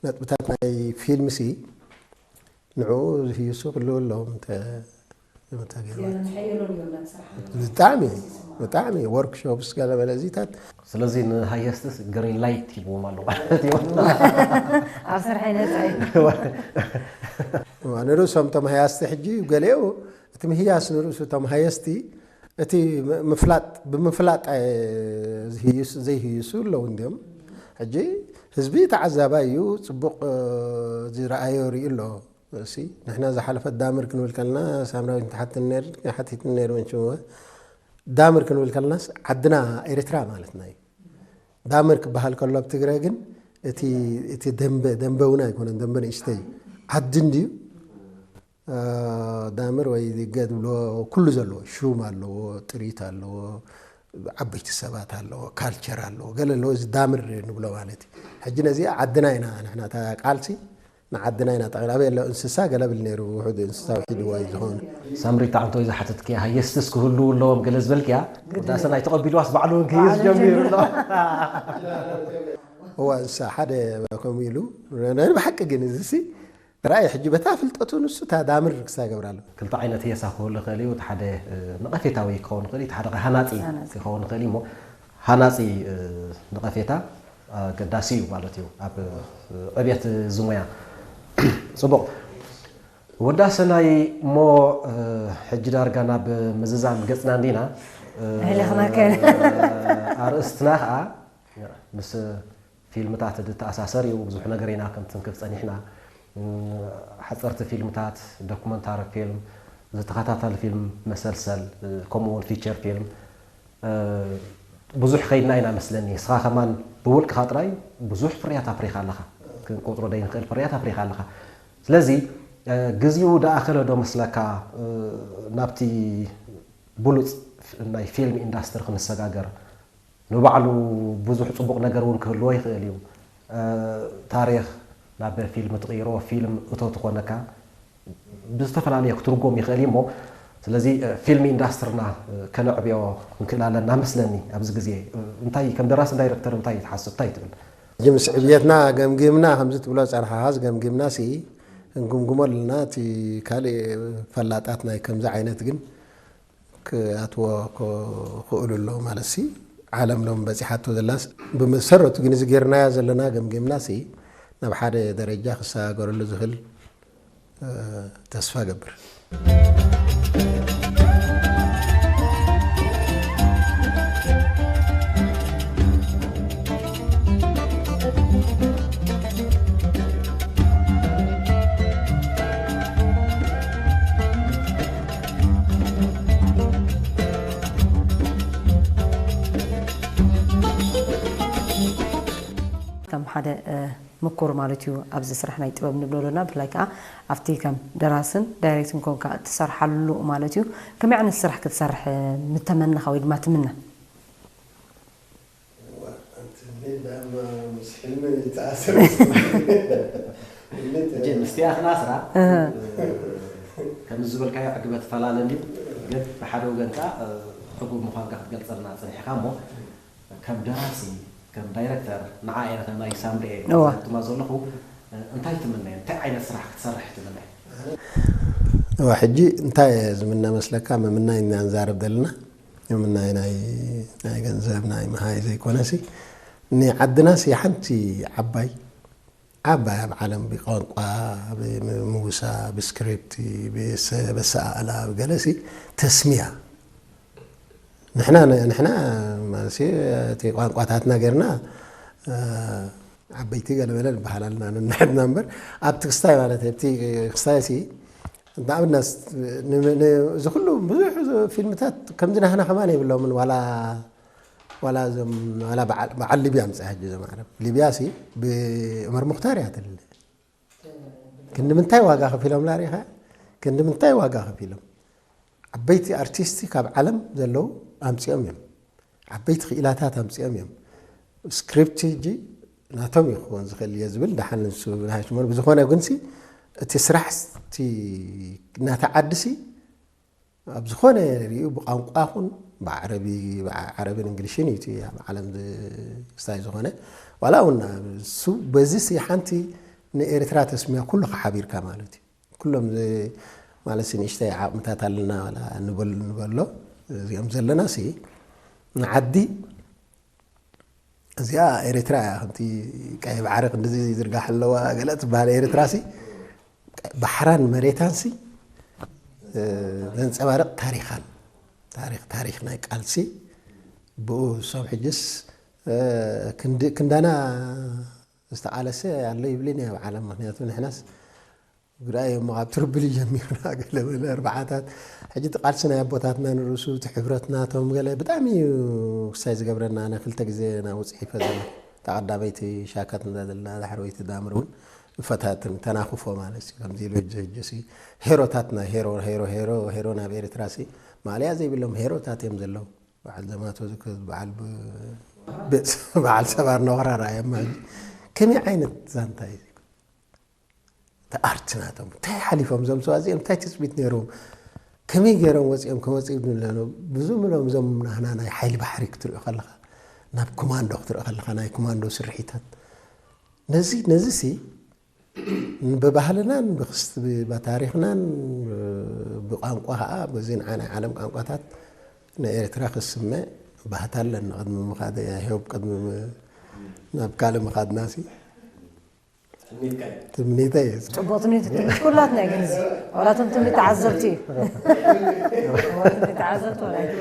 ነጥብታት ናይ ፊልምሲ ንዕኡ ዝህይሱ ክልዉ ኣለዎም። እንተ፣ እንተ ገይሩ። ብጣዕሚ፣ ብጣዕሚ ወርክሾፕስ ገለ መለ እዚታት። ስለዚ ንሃየስትስ ግሪን ላይት ሂብዎም ኣሎ ማለት እዩ። ኣብ ስርሐይ ነጻ እዩ። ንርእሶም እቶም ሃያስቲ ሕጂ ገሌኡ እቲ ምህያስ ንርእሱ እቶም ሃየስቲ እቲ ም-፣ ምፍላጥ፣ ብምፍላጥ፣ እ፣ ዝህይስ-፣ ዘይህይሱ ኣለዉ እንድዮም። ሕጂ ህዝቢ ተዓዛባይ እዩ፣ ጽቡቕ፣ እ፣ ዝረኣዮ ርኢ ኣሎ። እሲ፣ ንሕና ዝሓለፈት ዳምር ክንብል ከልና፣ ሳምራዊት ንትሓትን ነር-፣ ሓቲትን ነር ምን ሽምወ። ዳምር ክንብል ከልናስ፣ ዓድና ኤርትራ ማለትና እዩ። ዳምር ክበሃል ከሎ፣ ኣብ ትግረ ግን፣ እቲ፣ እቲ ደንበ፣ ደንበ እውን ኣይኮነን፣ ደንበ ንእሽተይ። ዓዲ እንድዩ። እ፣ ዳምር ወይ ገድ ብሎ፣ ኩሉ ዘለዎ፣ ሹም ኣለዎ፣ ጥሪት ኣለዎ፣ ዓበይቲ ሰባት ኣለዎ፣ ካልቸር ኣለዎ፣ ገለ ኣለዎ፣ እዚ ዳምር ንብሎ ማለት እዩ። ሕጂ ነዚኣ ዓድና ኢና፣ ንሕና እታ ቃልሲ፣ ንዓድና ኢና ጠቕላላ። ኣበይ ኣሎ እንስሳ ገለ ብል ነይሩ፣ ውሑድ እንስሳ ውሒድዎ እዩ ዝኾነ። ሳምሪት፣ ኣንተ ወይ ዝሓተትክያ ሃየስትስ ክህልዉ ኣለዎም ገለ ዝበልክያ፣ ግድን። ወዳሰ ናይ ተቐቢልዋስ ባዕሉ እውን ክህይስ ባዕሉ ጀሚሩ ጀሚሩ። ኣሎ። እዋ፣ እንስሳ ሓደ ከምኡ ኢሉ፣ ናይ ብሓቂ ግን እዚሲ ራእይ ሕጂ በታ ፍልጠቱ ንሱ እታ ዳምር ክሳ ይገብራ ኣሎ። ክልተ ዓይነት ህየሳ ክህሉ ይኽእል እዩ። እቲ ሓደ፣ እ፣ ነቐፌታዊ ክኸውን ይኽእል እዩ፣ እቲ ሓደ ሃናጺ ሃናጺ። ክኸውን ይኽእል እዩ። እሞ ሃናጺ፣ እ፣ ነቐፌታ ኣገዳሲ እዩ ማለት እዩ ኣብ፣ እ፣ ዕብየት እዚ ሞያ። ጽቡቕ። ወዳሰናይ እሞ፣ እ፣ ሕጂ ዳርጋ ናብ ምዝዛም ገጽና እንዲና። እ፣ ኣህለኽናከ። ኣርእስትና ኸኣ ምስ ፊልምታት ዝተኣሳሰር እዩ። ብዙሕ ነገር ኢና ከም ትንክፍ ጸኒሕና። ሓጸርቲ ፊልምታት፣ ዶኩመንታሪ ፊልም፣ ዝተኸታተለ ፊልም፣ መሰልሰል፣ ከምኡውን ፊቸር ፊልም፣ ብዙሕ ኸይድና ኢና መስለኒ። ንስኻ ከማን ብውልቅኻ ጥራይ ብዙሕ ፍርያት ኣፍሪኻ ኣለኻ። ክንቆጽሮ ዘይንኽእል ፍርያት ኣፍሪኻ ኣለኻ። ስለዚ፣ ግዜኡ ደኣኸለ ዶ መስለካ፣ ናብቲ ብሉጽ ናይ ፊልም ኢንዳስትሪ ክንሰጋገር? ንባዕሉ ብዙሕ ጽቡቕ ነገር እውን ክህልዎ ይኽእል እዩ። እ፣ ታሪኽ ናብ ፊልም ትቕይሮ፣ ፊልም እቶት ኮነካ ብዝተፈላለየ ክትርጎም ይኽእል እዩ እሞ፣ ስለዚ፣ እ፣ ፊልም ኢንዳስትርና፣ እ፣ ከነዕብዮ ክንክእል ኣለና መስለኒ። ኣብዚ ግዜ፣ እ፣ እንታይ ከም ደራስን ዳይረክተር እንታይ ትሓስብ? እንታይ ትብል? ሕጂ ምስ ዕብየትና ገምጊምና፣ ከምዚ ትብሎ ጸንሓኻስ ገምጊምና ሲ፣ ክንግምግሞ ኣለና። እቲ ካልእ ፈላጣት ናይ ከምዚ ዓይነት ግን ክኣትዎ ክኽእሉ ኣለዉ ማለት ሲ፣ ዓለም ሎም በጺሓቶ ዘላስ፣ ብመሰረቱ ግን እዚ ጌርናዮ ዘለና ገምጊምና ሲ፣ ናብ ሓደ ደረጃ ክሰጋገረሉ ዝኽእል፣ እ፣ ተስፋ እገብር። ከም ሓደ፣ እ፣ ምኩር ማለት እዩ ኣብዚ ስራሕ ናይ ጥበብ ንብሎ ዶና፣ ብፍላይ ከኣ ኣብቲ ከም ደራስን ዳይሬክትን ኮንካ እትሰርሓሉ ማለት እዩ። ከመይ ዓይነት ስራሕ ክትሰርሕ፣ እ፣ ምተመነኻ ወይ ድማ ትምነ? እዋ፣ ኣንቲ እንዴ ዳማ ምስ ሕልሚ ይተኣሰር። እጅ ምስትያት ናስራ፣ እህ። ከም ዝበልካዮ ዕግበት ፈላለ እንዲሁ፣ ግን ብሓደ ወገን ከኣ፣ እ፣ ዕጉብ ምዃንካ ክትገልጸልና ጸኒሕካ እሞ፣ ከም ደራሲ፣ ከም ዳይረክተር፣ ንዓ ኤረተ ናይ ሳምሬ እወ። ዘህትማ ዘለኹ፣ እ፣ እንታይ ትምነ? እንታይ ዓይነት ስራሕ ክትሰርሕ ትምነ? እወ፣ ሕጂ እንታይ ዝምነ መስለካ? መምናይ እና ንዛረብ ደልና፣ መምናይ ናይ፣ ናይ ገንዘብ፣ ናይ መሃይ ዘይኮነሲ፣ ኒ ዓድናሲ ሓንቲ ዓባይ ዓባይ ኣብ ዓለም ብቋንቋ፣ ብምውሳ፣ ብስክሪፕት፣ ብሰ-፣ በሰኣላ፣ ብገለሲ ተስሚያ። ንሕና ነ-፣ ንሕና ማለትሲ እቲ ቋንቋታትና ገርና፣ እ፣ ዓበይቲ ገለመለ ንበሃል ኣልና ነንሕድና እምበር፣ ኣብቲ ክስታይ ማለት ኣብቲ ክስታይሲ፣ ንኣብነት ን-፣ ን-፣ እዚ ኩሉ ብዙሕ ፊልምታት ከምዚ ናህና ከማን የብሎምን ዋላ ዋላ እዞም፣ ዋላ በዓል፣ በዓል ሊብያ ምጽእ ሕጂ እዞም ዓረብ። ሊብያሲ ብዑመር ሙኽታር እያ ትልለ። ክንዲ ምንታይ ዋጋ ከፊሎም ላሪኻ? ክንዲ ምንታይ ዋጋ ከፊሎም? ዓበይቲ ኣርቲስት ካብ ዓለም ዘለዉ ኣምጺኦም እዮም። ዓበይቲ ክኢላታት ኣምጺኦም እዮም። ስክሪፕት ሕጂ ናቶም ይኸውን ዝኽእል እየ ዝብል ደሓን ንሱ ናይ ሽሞን። ብዝኾነ ግንሲ እቲ ስራሕ እቲ ናታ ዓድሲ ኣብ ዝኾነ ርእዩ ብቋንቋ ኹን ብዓረቢ፣ ብዓ-፣ ዓረብን እንግሊሽን እዩ እቲ ኣብ ዓለም ዝ-፣ ክስታይ ዝኾነ። ዋላ እውን እሱ በዚሲ ሓንቲ ንኤርትራ ተስምያ ኩሉ ከሓቢርካ ማለት እዩ። ኩሎም ዝ-፣ ማለት ሲ ንእሽተይ ዓቕምታት ኣለና ዋላ ንበል-፣ ንበሎ እዚኦም ዘለናሲ ንዓዲ እዚኣ ኤርትራ እያ። ከምቲ ቀይ ባሕሪ ክንድዚ ዝርጋሕ ኣለዋ ገለ ትበሃል ኤርትራሲ፣ ባሕራን መሬታንሲ፣ እ፣ ዘንጸባርቕ ታሪኻን፣ ታሪኽ፣ ታሪኽ ናይ ቃልሲ ብኡ እሶም ሕጅስ፣ እ፣ ክንድ-፣ ክንዳና ዝተቓለሰ ኣሎ ይብልን እየ ኣብ ዓለም። ምኽንያቱ ንሕናስ ግዳይ እሞ ካብ ትርብል ጀሚርና ገለ በለ ኣርባዓታት። ሕጂ እቲ ቃልሲ ናይ ኣቦታትና ንርእሱ፣ እቲ ሕብረት ናቶም ገለ ብጣዕሚ እዩ ክሳይ ዝገብረና። ኣነ ክልተ ግዜ ናብኡ ጽሒፈ ዘለኹ። እታ ቀዳመይቲ ሻካት እንዳ ዘለና፣ ዳሕረወይቲ ዳምር እውን እፈታትን ተናኽፎ ማለት እዩ። ከምዚ ኢሉ ህጀ ህጀሲ ሄሮታትና፣ ሄሮ፣ ሄሮ፣ ሄሮ፣ ሄሮ ናብ ኤርትራሲ ማእለያ ዘይብሎም ሄሮታት እዮም ዘለዉ። በዓል ዘማቶ ዝከ-፣ በዓል ብ-፣ ብ-፣ በዓል ሰባር ነወራ ረኣየማ። ከመይ ዓይነት ዛንታ እዩ? እቲ ኣርት ናቶም እንታይ ሓሊፎም እዞም ሰባት እዚኦም እንታይ ትጽቢት ነይርዎም? ከመይ ገይሮም ወጺኦም ከመጽኡ ይብሉ ኣለዉ። ብዙም እሎም እዞም ናህና ናይ ሓይሊ ባሕሪ ክትሪኦ ከለኻ፣ ናብ ኮማንዶ ክትሪኦ ከለኻ፣ ናይ ኮማንዶ ስርሒታት፣ ነዚ፣ ነዚሲ ብባህልናን ብክስት-፣ ብታሪኽናን ብቋንቋ ኸኣ በዚ ንዓ ናይ ዓለም ቋንቋታት ናይ ኤርትራ ክስመ ባህታ ኣለኒ። ቅድሚ ምኻደይ፣ I hope ቅድሚ ም-፣ ናብ ካልእ ምኻድናሲ ትምኒትካ እዩ። ትምኒተይ እዩ። ጽቡቕ ትምኒት ትምኒት ኩላትና እዩ፣ ግን እዚ ዋላ እቶም ትምኒት ተዓዘብቲ እዩ። ዋላ ትምኒት ተዓዘብቲ ዋላ እዩ።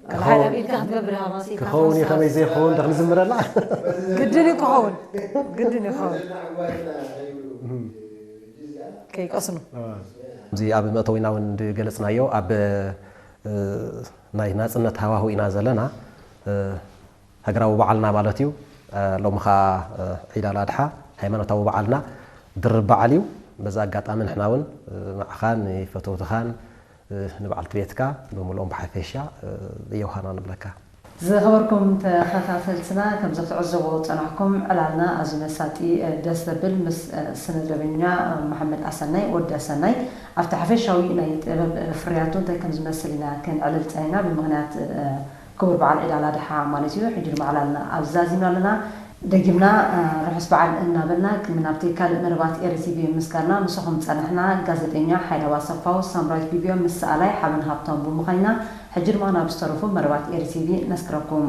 ዋላ ሓይል ኣብ ኢድካ ክትገብር ኢኻ መሲልካ ክኸውን እዩ፣ ከመይ ዘይክኸውን እንተ ክንዝምረላ። ግድን እዩ ክኸውን። ግድን እዩ ክኸውን። ከይቀስኑ። እዚ ኣብ መእተዊና እውን እንደገለጽናዮ፣ ኣብ፣ እ፣ ናይ ናጽነት ሃዋሁ ኢና ዘለና። እ፣ ሃገራዊ በዓልና ማለት እዩ። እ፣ ሎሚ ኸኣ፣ እ፣ ዒድ ኣልኣድሓ ሃይማኖታዊ በዓልና ድርብ በዓል እዩ። በዚ ኣጋጣሚ ንሕና እውን፣ እ፣ ንዓኻን ንፈተውትኻን፣ እ፣ ንበዓልቲ ቤትካ ብምልኦም ብሓፈሻ፣ እ፣ የውሃና ንብለካ። ዝኸበርኩም ተኸታተልትና፣ ከም ዝትዕዘቦ ጸናሕኩም፣ ዕላልና ኣዝዩ መሳጢ፣ እ፣ ደስ ዘብል ምስ፣ እ፣ ስነ-ጥበበኛ፣ እ፣ መሓመድ ኣሰናይ፣ ወዲ ኣሰናይ፣ ኣብቲ ሓፈሻዊ ናይ ጥበብ፣ እ፣ ፍርያቱ እንታይ ከም ዝመስል ኢና ክንዕልል ጸኒሕና፣ ብምኽንያት፣ እ፣ ክቡር በዓል ዒድ ኣልኣድሓ ማለት እዩ። ሕጂ ድማ ዕላልና ኣብዚ ዛዚምና ኣለና። ደጊምና፣ እ፣ ርሑስ በዓል እናበልና፣ ክም ናብቲ ካልእ መደባት ኤሪ ቲቪ ምስጋና ምሳኹም ጸናሕና፣ ጋዜጠኛ ሓይላብ ኣሰፋው፣ ሳምራዊት ቢብዮ ምስ ሰኣላይ ሓበን ሃብቶም ብምዃን ኢና። ሕጂ ድማ ናብ ዝተረፉ መደባት ኤሪ ቲቪ ነስክረኩም።